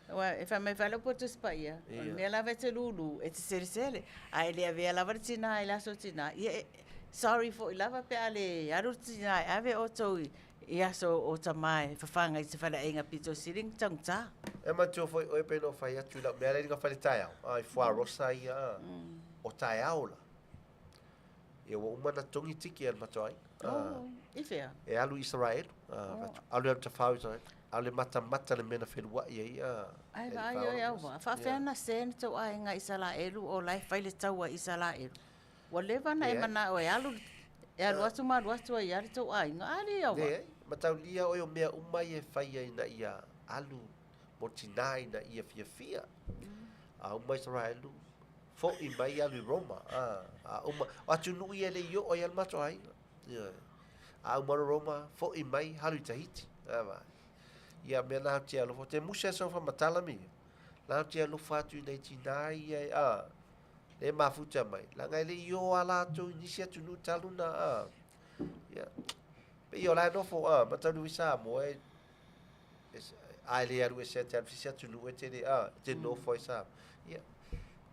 Aua e fai mai foi lava le upu a le Tusi Paia, o le mea lava e te lūlū, e te selesele, a e le avea lava le tinā i le aso tinā, ia e, sorry foi lava pe a le alu le tinā e ave outou i aso o tamā e fafaga i se faleaiga pito sili ona taugata. E manatua foi oe pei ona ou fai atu i lau mea lea na fai i le taeao, a i Fuarosa ia, o taeao la. Ia ua uma ona togi tiki a le matou aiga. Oh, i fea? E alu i Isaraelu. Alu alu tafao i Isaraelu. Alu e matamata le mea na feluai ai. Ai vaai oe au va. Faafefea na se na tou aiga Isaraelu o la e fai le taua i Isaraelu. Ua leva na e manao e alu e alu atu ma alu atu ai lava le tou aiga. A lea ua. Leai, mataulia oe o mea uma ia e fai ai ina ia alu mo tinā ina ia fiafia. A uma Isaraelu, Foʻi mai alu i Roma, a, a uma, o atunuu ia e le i oo ai a le matou aiga. Ioe. A uma loa Roma, foʻi mai alu i Tahiti. A vaai. Ia mea na te alofa. Te musa e sau whamatala mi. La te alofa atu i nei tinā ia e, a, le mafuta mai. Langa e le i o a lātou i nisi atunuu talu na, a. Ia. Pe i o la e nofo, a, mataunu i Samoa e, a e le alu ese te alu sisi atunuu e tele a te nofo ai sa ia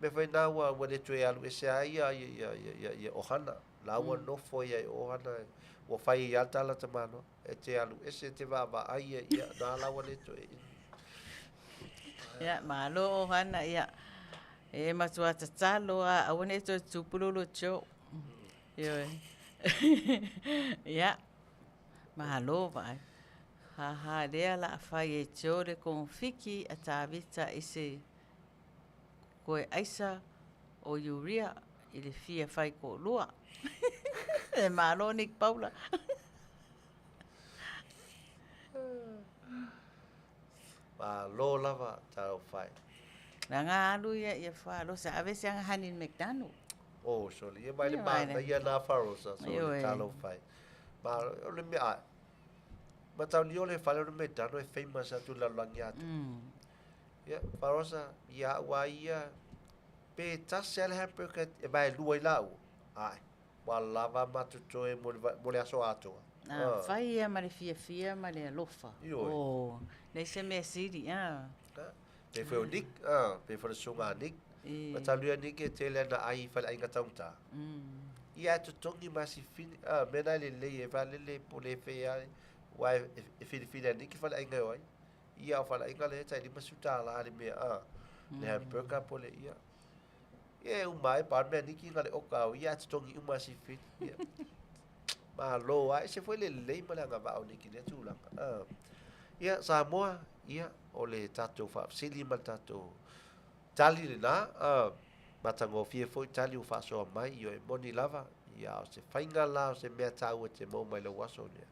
mea foi na ua ua le toe alu ese ai ia ia ia ia ia, ia ohana la ua mm. nofo ia i ohana ua fai ia tala tamalo e te alu ese te vava ai ia ia na la ua le toe ia malo ohana ia e matua tatalo a aua ne toe tupululu cho Ioe. Ia. Malo vaai. Ha ha lea la a fai e Joe le konofiki a Tavita i se koe aisa o Uria i le fia fai koʻulua. E malo Nick Paula. Malo lava talofa e. Leaga alu ia ia Farosa ave se aga hani i le McDonald. Oh, sole, ia mai le manaia nā Farosa, sole, talofa e. Ma, o le mea, ae, mataulia o le fale o le McDonald e famous atu i le lalolagi atoa. Ia, Farosa, ia au a ia, pe tasi lava le hamburger e vaelua i laua, ae, ua lava ma totoe mo le, mo le aso atoa. Ah, fai ia ma le fiafia ma le alofa. Ioe. Oh, leai se mea sili, ah. Pe foi o Nick, ah, pe foi o le susuga a Nick. E. Mataulia Nick e tele ana ai i faleaiga taugata. Ia e totogi ma si fili, ah, mea na e lelei e valele po le fea ua e, e filifili a Nick i faleaiga e o ai. Ia o faleaiga lea e tai $50 le mea, ah, le hamburger po le ia. Ia e uma ai pa mea Nick na le oka au, ia e totogi uma si fili. Ia. Malo a ese foi le lelei ma le agavaa o Nick i lea tulaga. Ah. Ia, Samoa, ia, o le tatou faafesili ma le tatou tali lenā, a, matagofie foi tali ua faasoa mai, ioe, e moni lava, ia, a o se faiga la o se mea taua e te maua mai lou aso lea,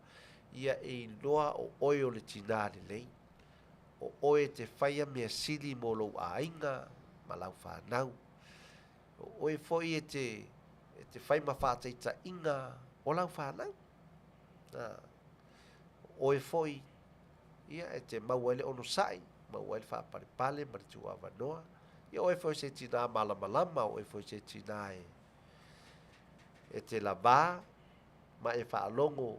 ia e iloa o oe o le tinā lelei, o oe e te faia mea sili mo lou aiga ma lau fanau, o oe foi e te, e te fai ma faataitaiga o lau fanau. A, o oe foi, ia, e te maua ai le onosai, maua ai le faapalepale ma le tuuavanoa. Ia, o oe foi o se tinā malamalama, o oe foi o se tinā e, e te lavā ma e faalogo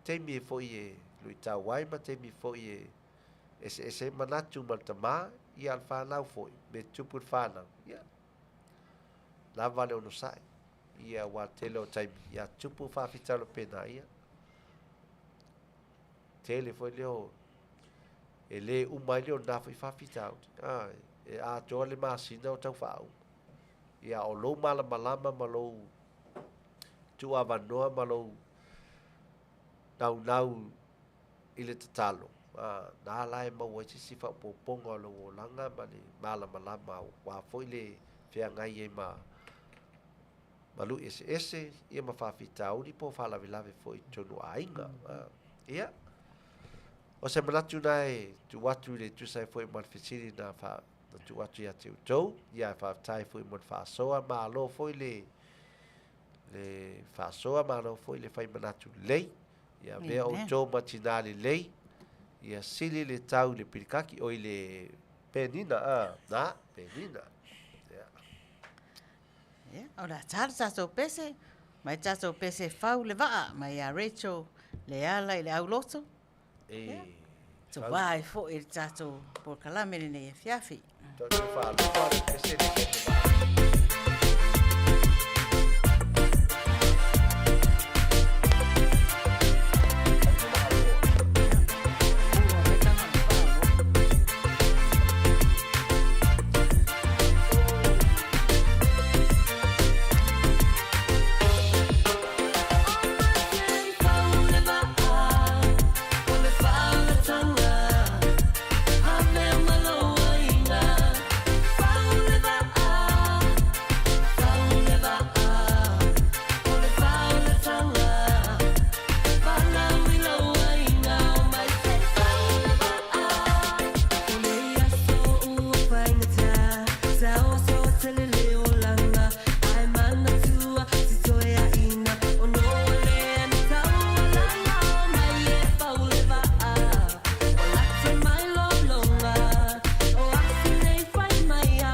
taimi e foi e luitau ai ma taimi foi e eseese ai manatu ma le tamā, ia, a le fanau foi, me tupu le fanau, ia, lava le onosai. Ia, aua tele o taimi, ia tupu faafitauli pēnā, ia. Tele foi lea o, e lē uma ai lea o lena foi faafitauli. A, e atoa le masina o tau faauma. Ia, o lou malamalama ma lou tuuavanoa ma lou naunau i le tatalo. Na la e maua ai se isi faaopoopoga o lou olaga ma le malamalama aua foi le feagai ai ma ma lu'i eseese ia ma faafitauli po o faalavelave foi i totonu o aiga. Ia, o se manatu lena e tuu atu i le tusa ai foi ma le fesili na fa na tuu atu ia te outou, ia ae faafetai foi mo le faasoa, malo foi le le faasoa, malo foi le fai manatu lelei. Ia avea outou ma tinā lelei, ia sili le tau i le pilikaki, oi le penina, a, na, penina. Ia. Ia, o le a tā le tatou pese, mai le tatou pese fau le vaa, mai ia Rachel Leala i le auloto. E, Ia, tuā ai foi le tatou polokalame lenei afiafi. Tatou faalua le pese le le vaa.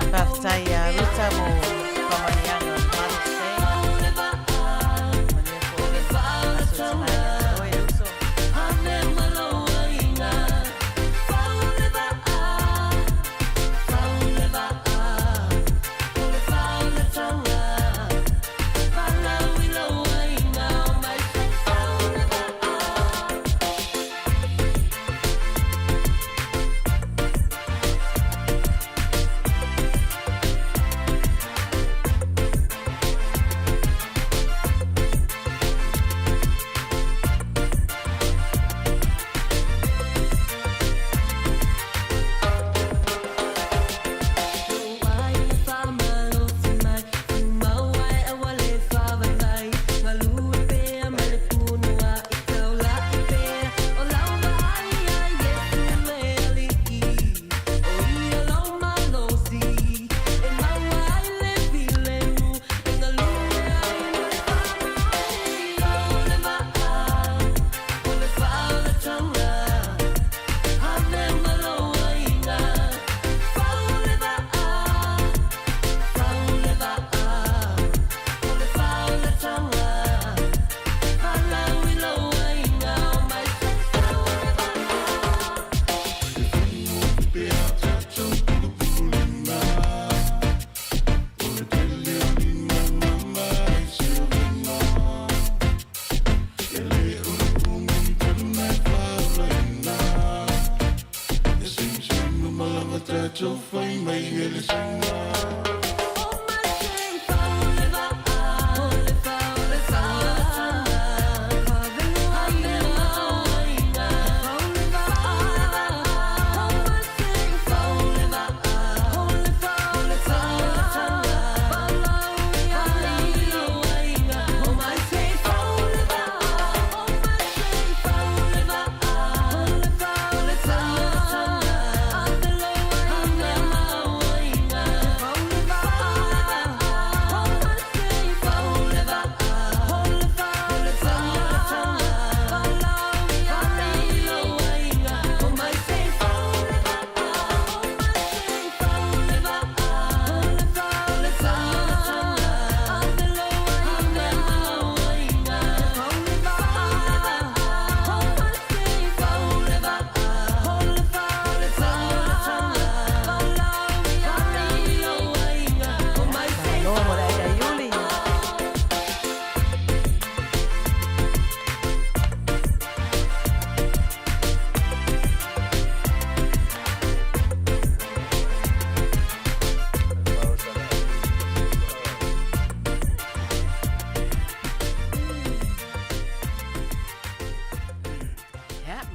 Faafetai ia Ruta mo faamanuiaga o le Mother's Day. Manuia foi le aso tina ia te oe le uso.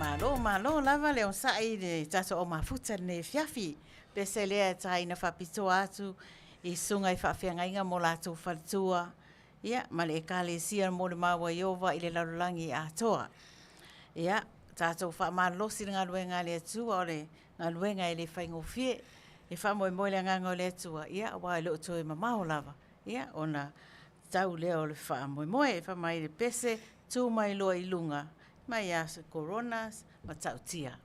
Malo, malo lava le onosai i le tatou au mafuta i lenei afiafi. Pese lea e taina faapitoa atu i susuga i faafeagaiga mo latou faletua, ia, ma le Ekalesia mo le Mau a Ieova i le lalolagi atoa. Ia, tatou faamalolosi i le galuega a le Atua, o le galuega e le faigofie. E faamoemoe le agaga o le Atua, ia, aua e le o toe mamao lava, ia, ona tau lea o le faamoemoe. Fai mai le pese, tu mai loa i luga, mai ia Coronas, Matautia.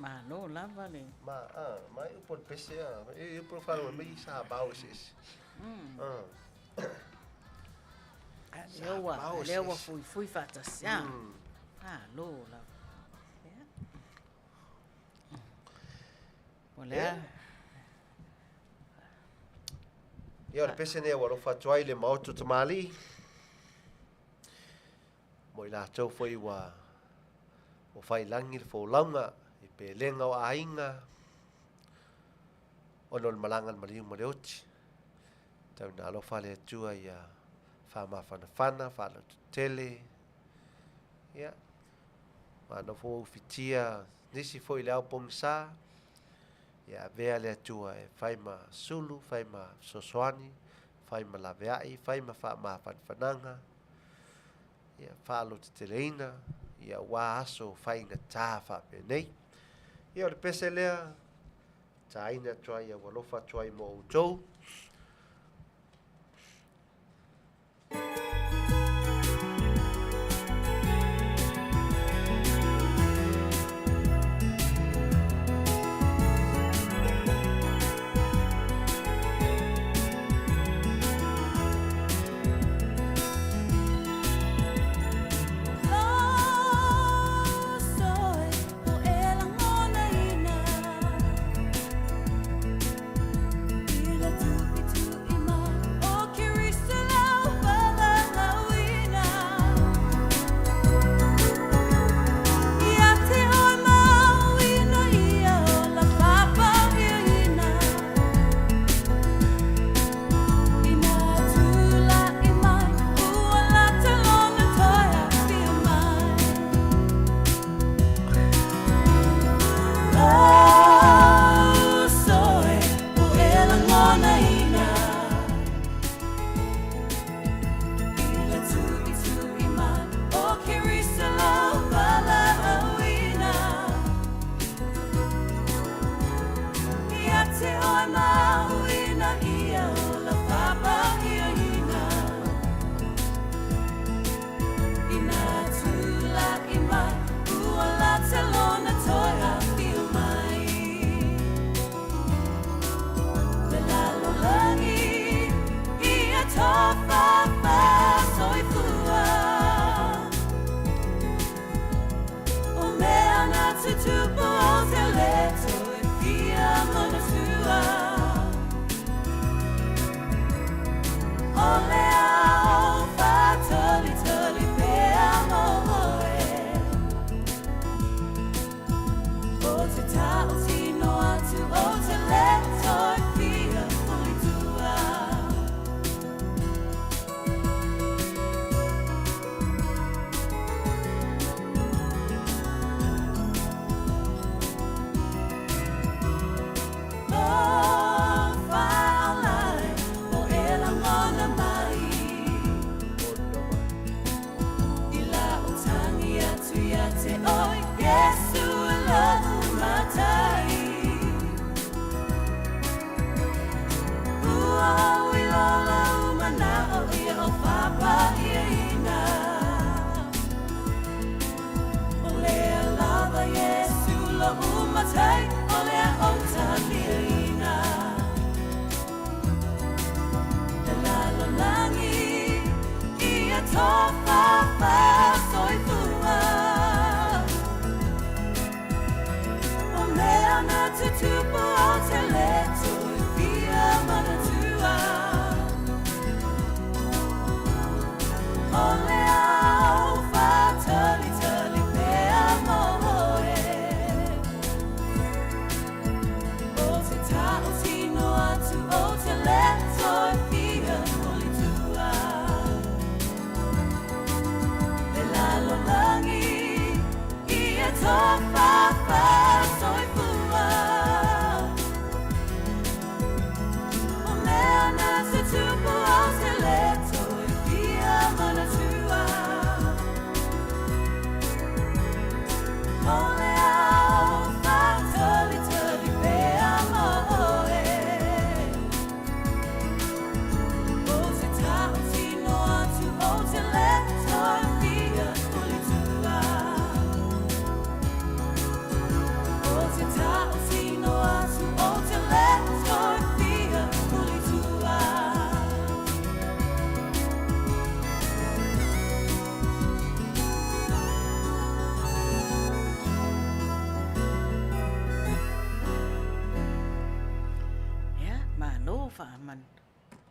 Malo lava le. Ma a, ma e upu o le pese a, e upu o le faalogo mai sa bao eseese. A. A lea ua, lea ua fuifui faatasi a. Malo lava. Ia. O le a. Ia o le pese nei ua alofa atu ai le maota tamalii. Mo i latou foi ua ua fai lagi le folauga i pelega o aiga ona o le malaga a le maliu ma le oti. Tau ina alofa le Atua ia faamafanafana, faalototele, ia, ma nofo ua ufitia nisi foi i le ao pogisa, ia avea le Atua e fai ma sulu, fai ma fesoasoani, fai ma laveai, fai ma faamafanafanaga, ia faaloteteleina, ia aua aso faigata faapenei. Ia o le pese lea, taina atu ai ua alofa atu ai mo outou.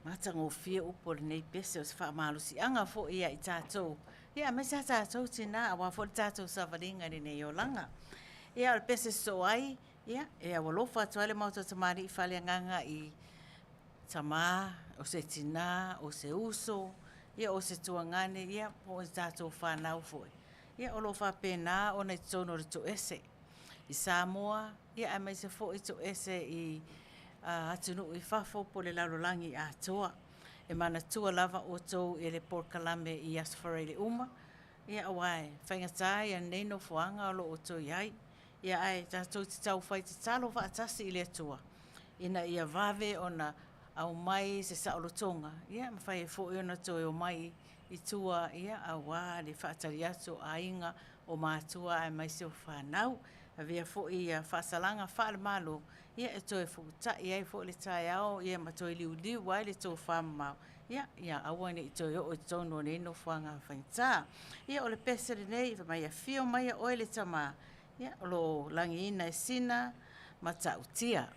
Matagofie upu o lenei pese o se faamalosiaga foi ia i tatou, ia aemaise a tatou tinā aua foi le tatou savaliga i lenei olaga. Ia o le pese sosoo ai, ia e aualofa atu ai le Maota o Tamalii Faaleagaga i tamā, o se tinā, o se uso, ia o se tuagane, ia po o ni tatou fanau foi, ia o lo o faapena ona i totonu o le toese i Samoa, ia aemaise foi toese i atunuu i fafo po o le lalolagi atoa. E manatua lava outou i le polokalame i Aso Faraile uma, ia aua e faigata ia lenei nofoaga o lo o outou i ai. Ia ae tatou te taufai tatalo faatasi i le Atua ina ia vave ona aumai se saolotoga, ia mafai ai foi ona toe omai i tua ia aua le faatali atu o aiga, o matua aemaise o fanau. Avea foi ia faasalaga faale-Malo ia e toe futai ai foi le taeao ia ma toe liuliu ai le tofamamao ia, ia aua ne i toe oo i totonu o nei nofoaga faigata. Ia o le pese lenei fai mai, afio maia oe le tama, ia o lo o lagiina e Sina Matautia.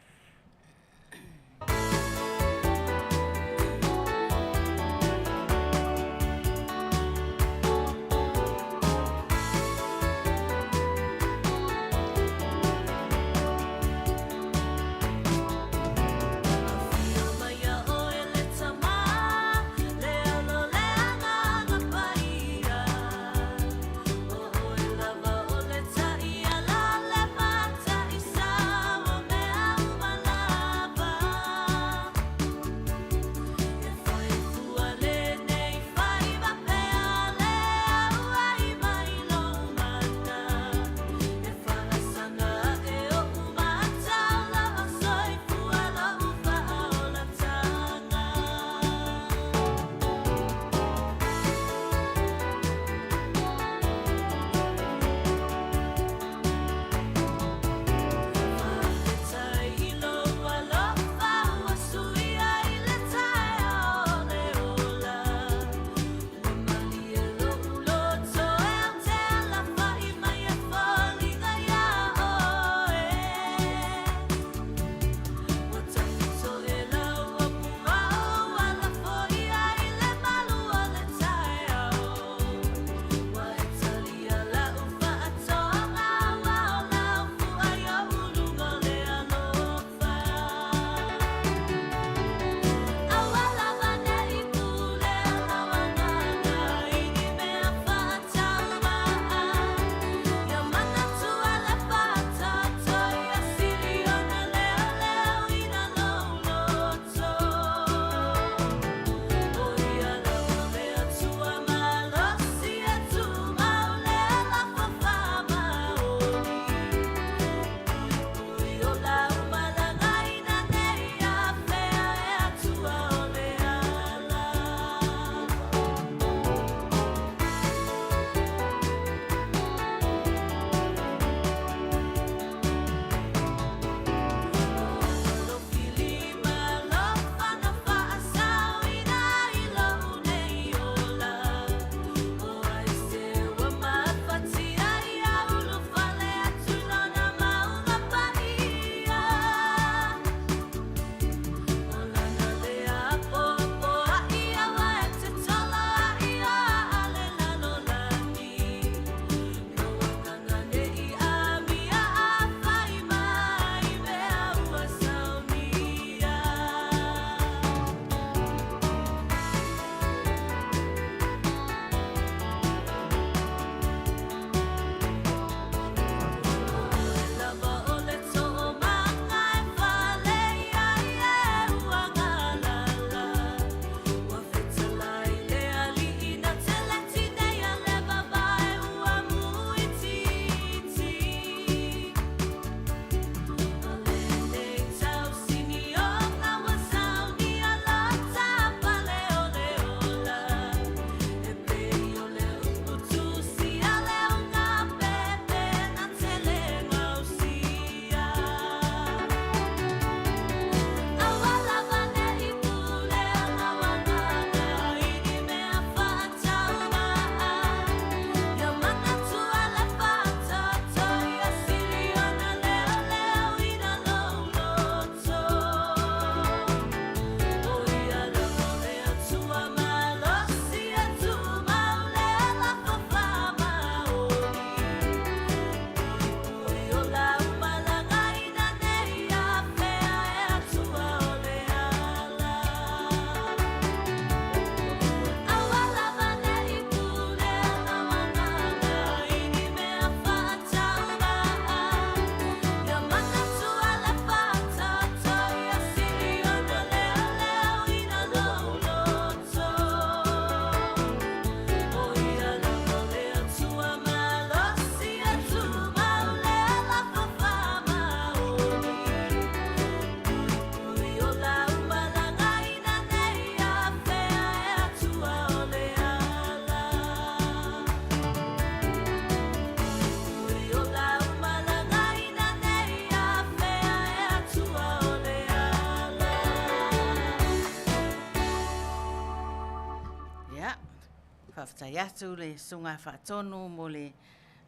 Faafetai atu le Susuga Faatonu mo le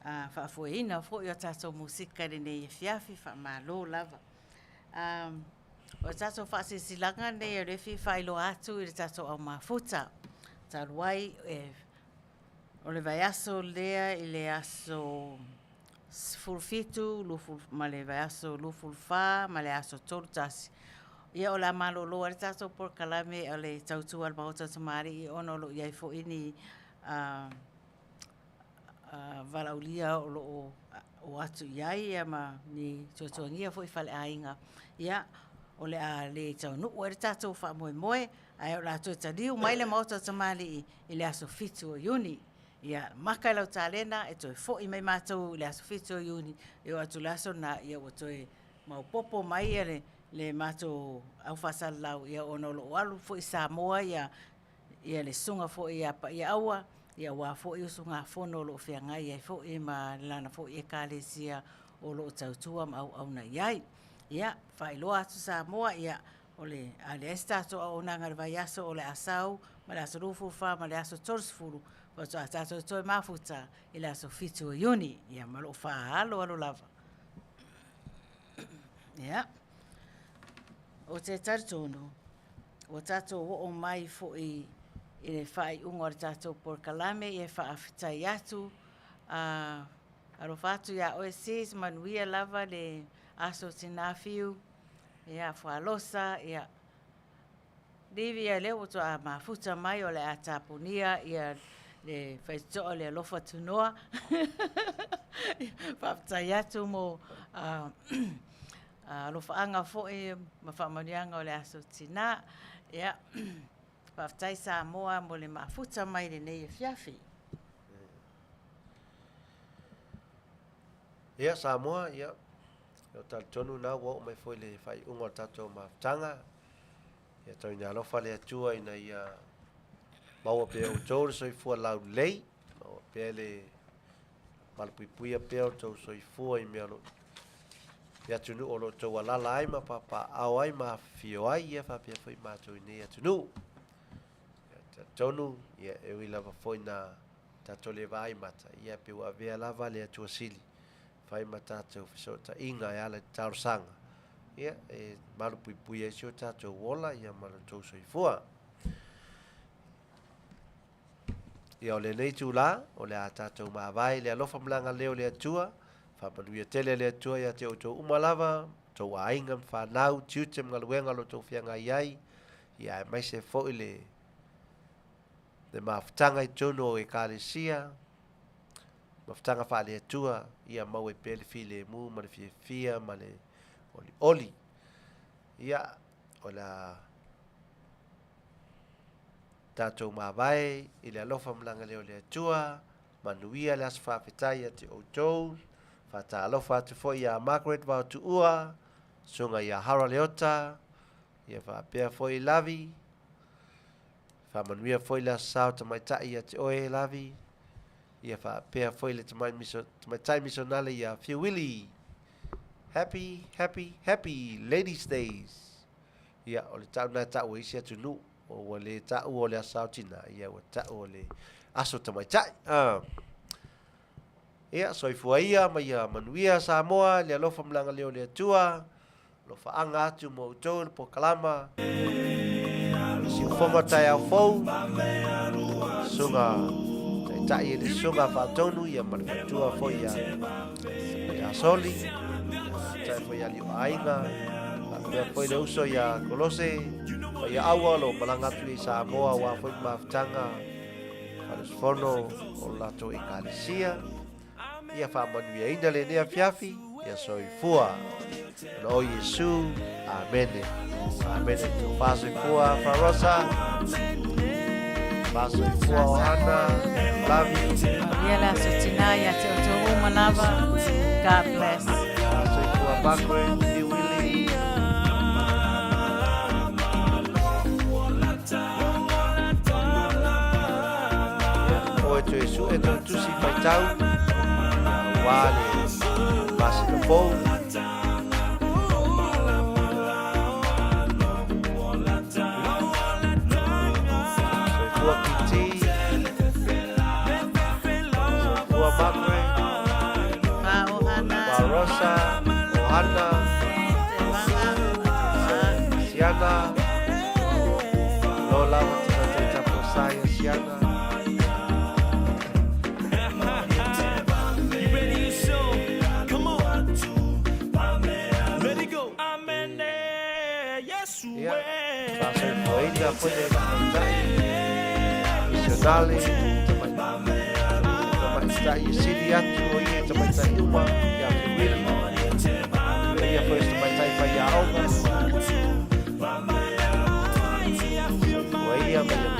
faafoeina foi o tatou musika i lenei afiafi, faamalo lava. O le tatou faasilasilaga lenei o lea e fia faailoa atu i le tatou au mafuta. Talu ai o le vaiaso lea i le aso 17 ma le vaiaso 24 ma le aso 31, ia o le a malolo ai le tatou polokalame o le tautua a le Maota o Tamalii ona o lo o i ai foi ni valaaulia o lo o o atu i ai ma ni tuatuagia foi faaleaiga, ia o le a le taunuu ai le tatou faamoemoe, ae o le a toe taliu mai le Maota o Tamalii i le aso 7 o Iuni. Ia maka i lau talena e toe foi mai matou i le aso 7 o Iuni, e oo atu i le aso lena, ia ua toe maopoopo mai ia le matou au faasalalau, ia ona o lo o alu foi i Samoa ia le susuga foi ia Paiaaua, ia aua foi usugafono o lo o feagai ai foi ma lana foi Ekalesia o lo o tautua ma auauna i ai. Ia, faailoa atu Samoa, ia, o le a leai se tatou auaunaga i le vaiaso o le a sau ma le aso 24 ma le aso 30, faatoa tatou toe mafuta i le aso 7 o Iuni. Ia, ma lou faaaloalo lava. Ia, ou te talitonu ua tatou oo mai foi i le faaiuga o le tatou polokalame, ia e faafetai atu, alofa atu ia oe sis, manuia lava le aso tina fiu, ia fualosa, ia livi ia lea ua toa mafuta mai o le a tapunia ia le faitotoa o le alofa tunoa. Faafetai atu mo alofaaga foi ma faamanuiaga o le aso tina. Ia, faafetai Samoa mo le mafuta mai i lenei afiafi. Ia Samoa, ia, e talitonu na ua oo mai foi le faaiuga o le tatou mafutaga. Ia tau ina alofa le Atua ina ia maua pea outou le soifua laulelei, maua pea le malupuipuia pea o outou soifua i mea o lo i atunuu o lo o outou alaala ai ma papaaao ai ma afifio ai, ia faapea foi matou i nei atunuu. Ia talitonu, ia e ui lava foi na tatou le vaai mata, ia pe ua avea lava le Atua Sili fai ma tatou fesootaiga e ala i talosaga, ia e malupuipuia ai si o tatou ola ia ma lo outou soifua. Ia o lenei itulā, o le a tatou mavae i le alofa ma le agalelei o le Atua, faamanuia tele le Atua ia te outou uma lava, outou aiga ma fanau, tiute ma galuega o lo outou feagai ai, ia aemaise foi le le mafutaga i totonu o Ekalesia, mafutaga faale-Atua, ia maua ai pea le filemu ma le fiafia ma le olioli. Ia, o le a tatou mavae i le alofa ma le agalelei o le Atua, manuia le aso faafetai ia te outou, faatalofa atu foi ia Margaret Vaotuua, susuga ia Harold Leota, ia faapea foi Lavi, faamanuia foi le aso sa o tamaitai ia te oe Lavi, ia faapea foi le tamaitai misionale ia Fiu Willie. Happy, happy, happy Ladies Days. Ia, o le tau lena e tau e isi atunuu, ua le taua o le aso sao tina, ia ua tau o le aso tamaitai. Ia, soifua ia ma ia manuia Samoa, le alofa ma le agalelei o le Atua, alofaaga atu mo outou le polokalama, le siufofoga o taeao fou, susuga taitai e le susuga faatonu ia ma le faletua foi ia ia Soli, ia tai foi ia Liuaiga, faapea foi le uso ia Kolose, ma ia aua o lo o malaga atu i Samoa aua foi mafutaga faale-usufono o le latou Ekalesia. Ia faamanuiaina lenei afiafi, ia soifua. Ona o Iesu, amene. Amene. Tau soifua, Farosa. Faasoifua Ohana. Love you. Manuia le aso tina ia te outou uma lava. God bless. Faasoifua Margaret, Fiu Willie. Ia, o e toe sue tau tusi faitau. Ia, ua le masina fou. Soifua Kiti. Lola Margaret, Ohana. Ma Rosa, Ohana, Siana, Lola ma te tatai tapo saia Siana. You ready to show? Come on. Let it go. Yes, Ia, faasoifuaina foi le tamaitai misionale, tamaitai e sili atu o ia i tamaitai uma ia te Wili. O ia foi o se tamaitai faiaoga. Soifua ia ma ia.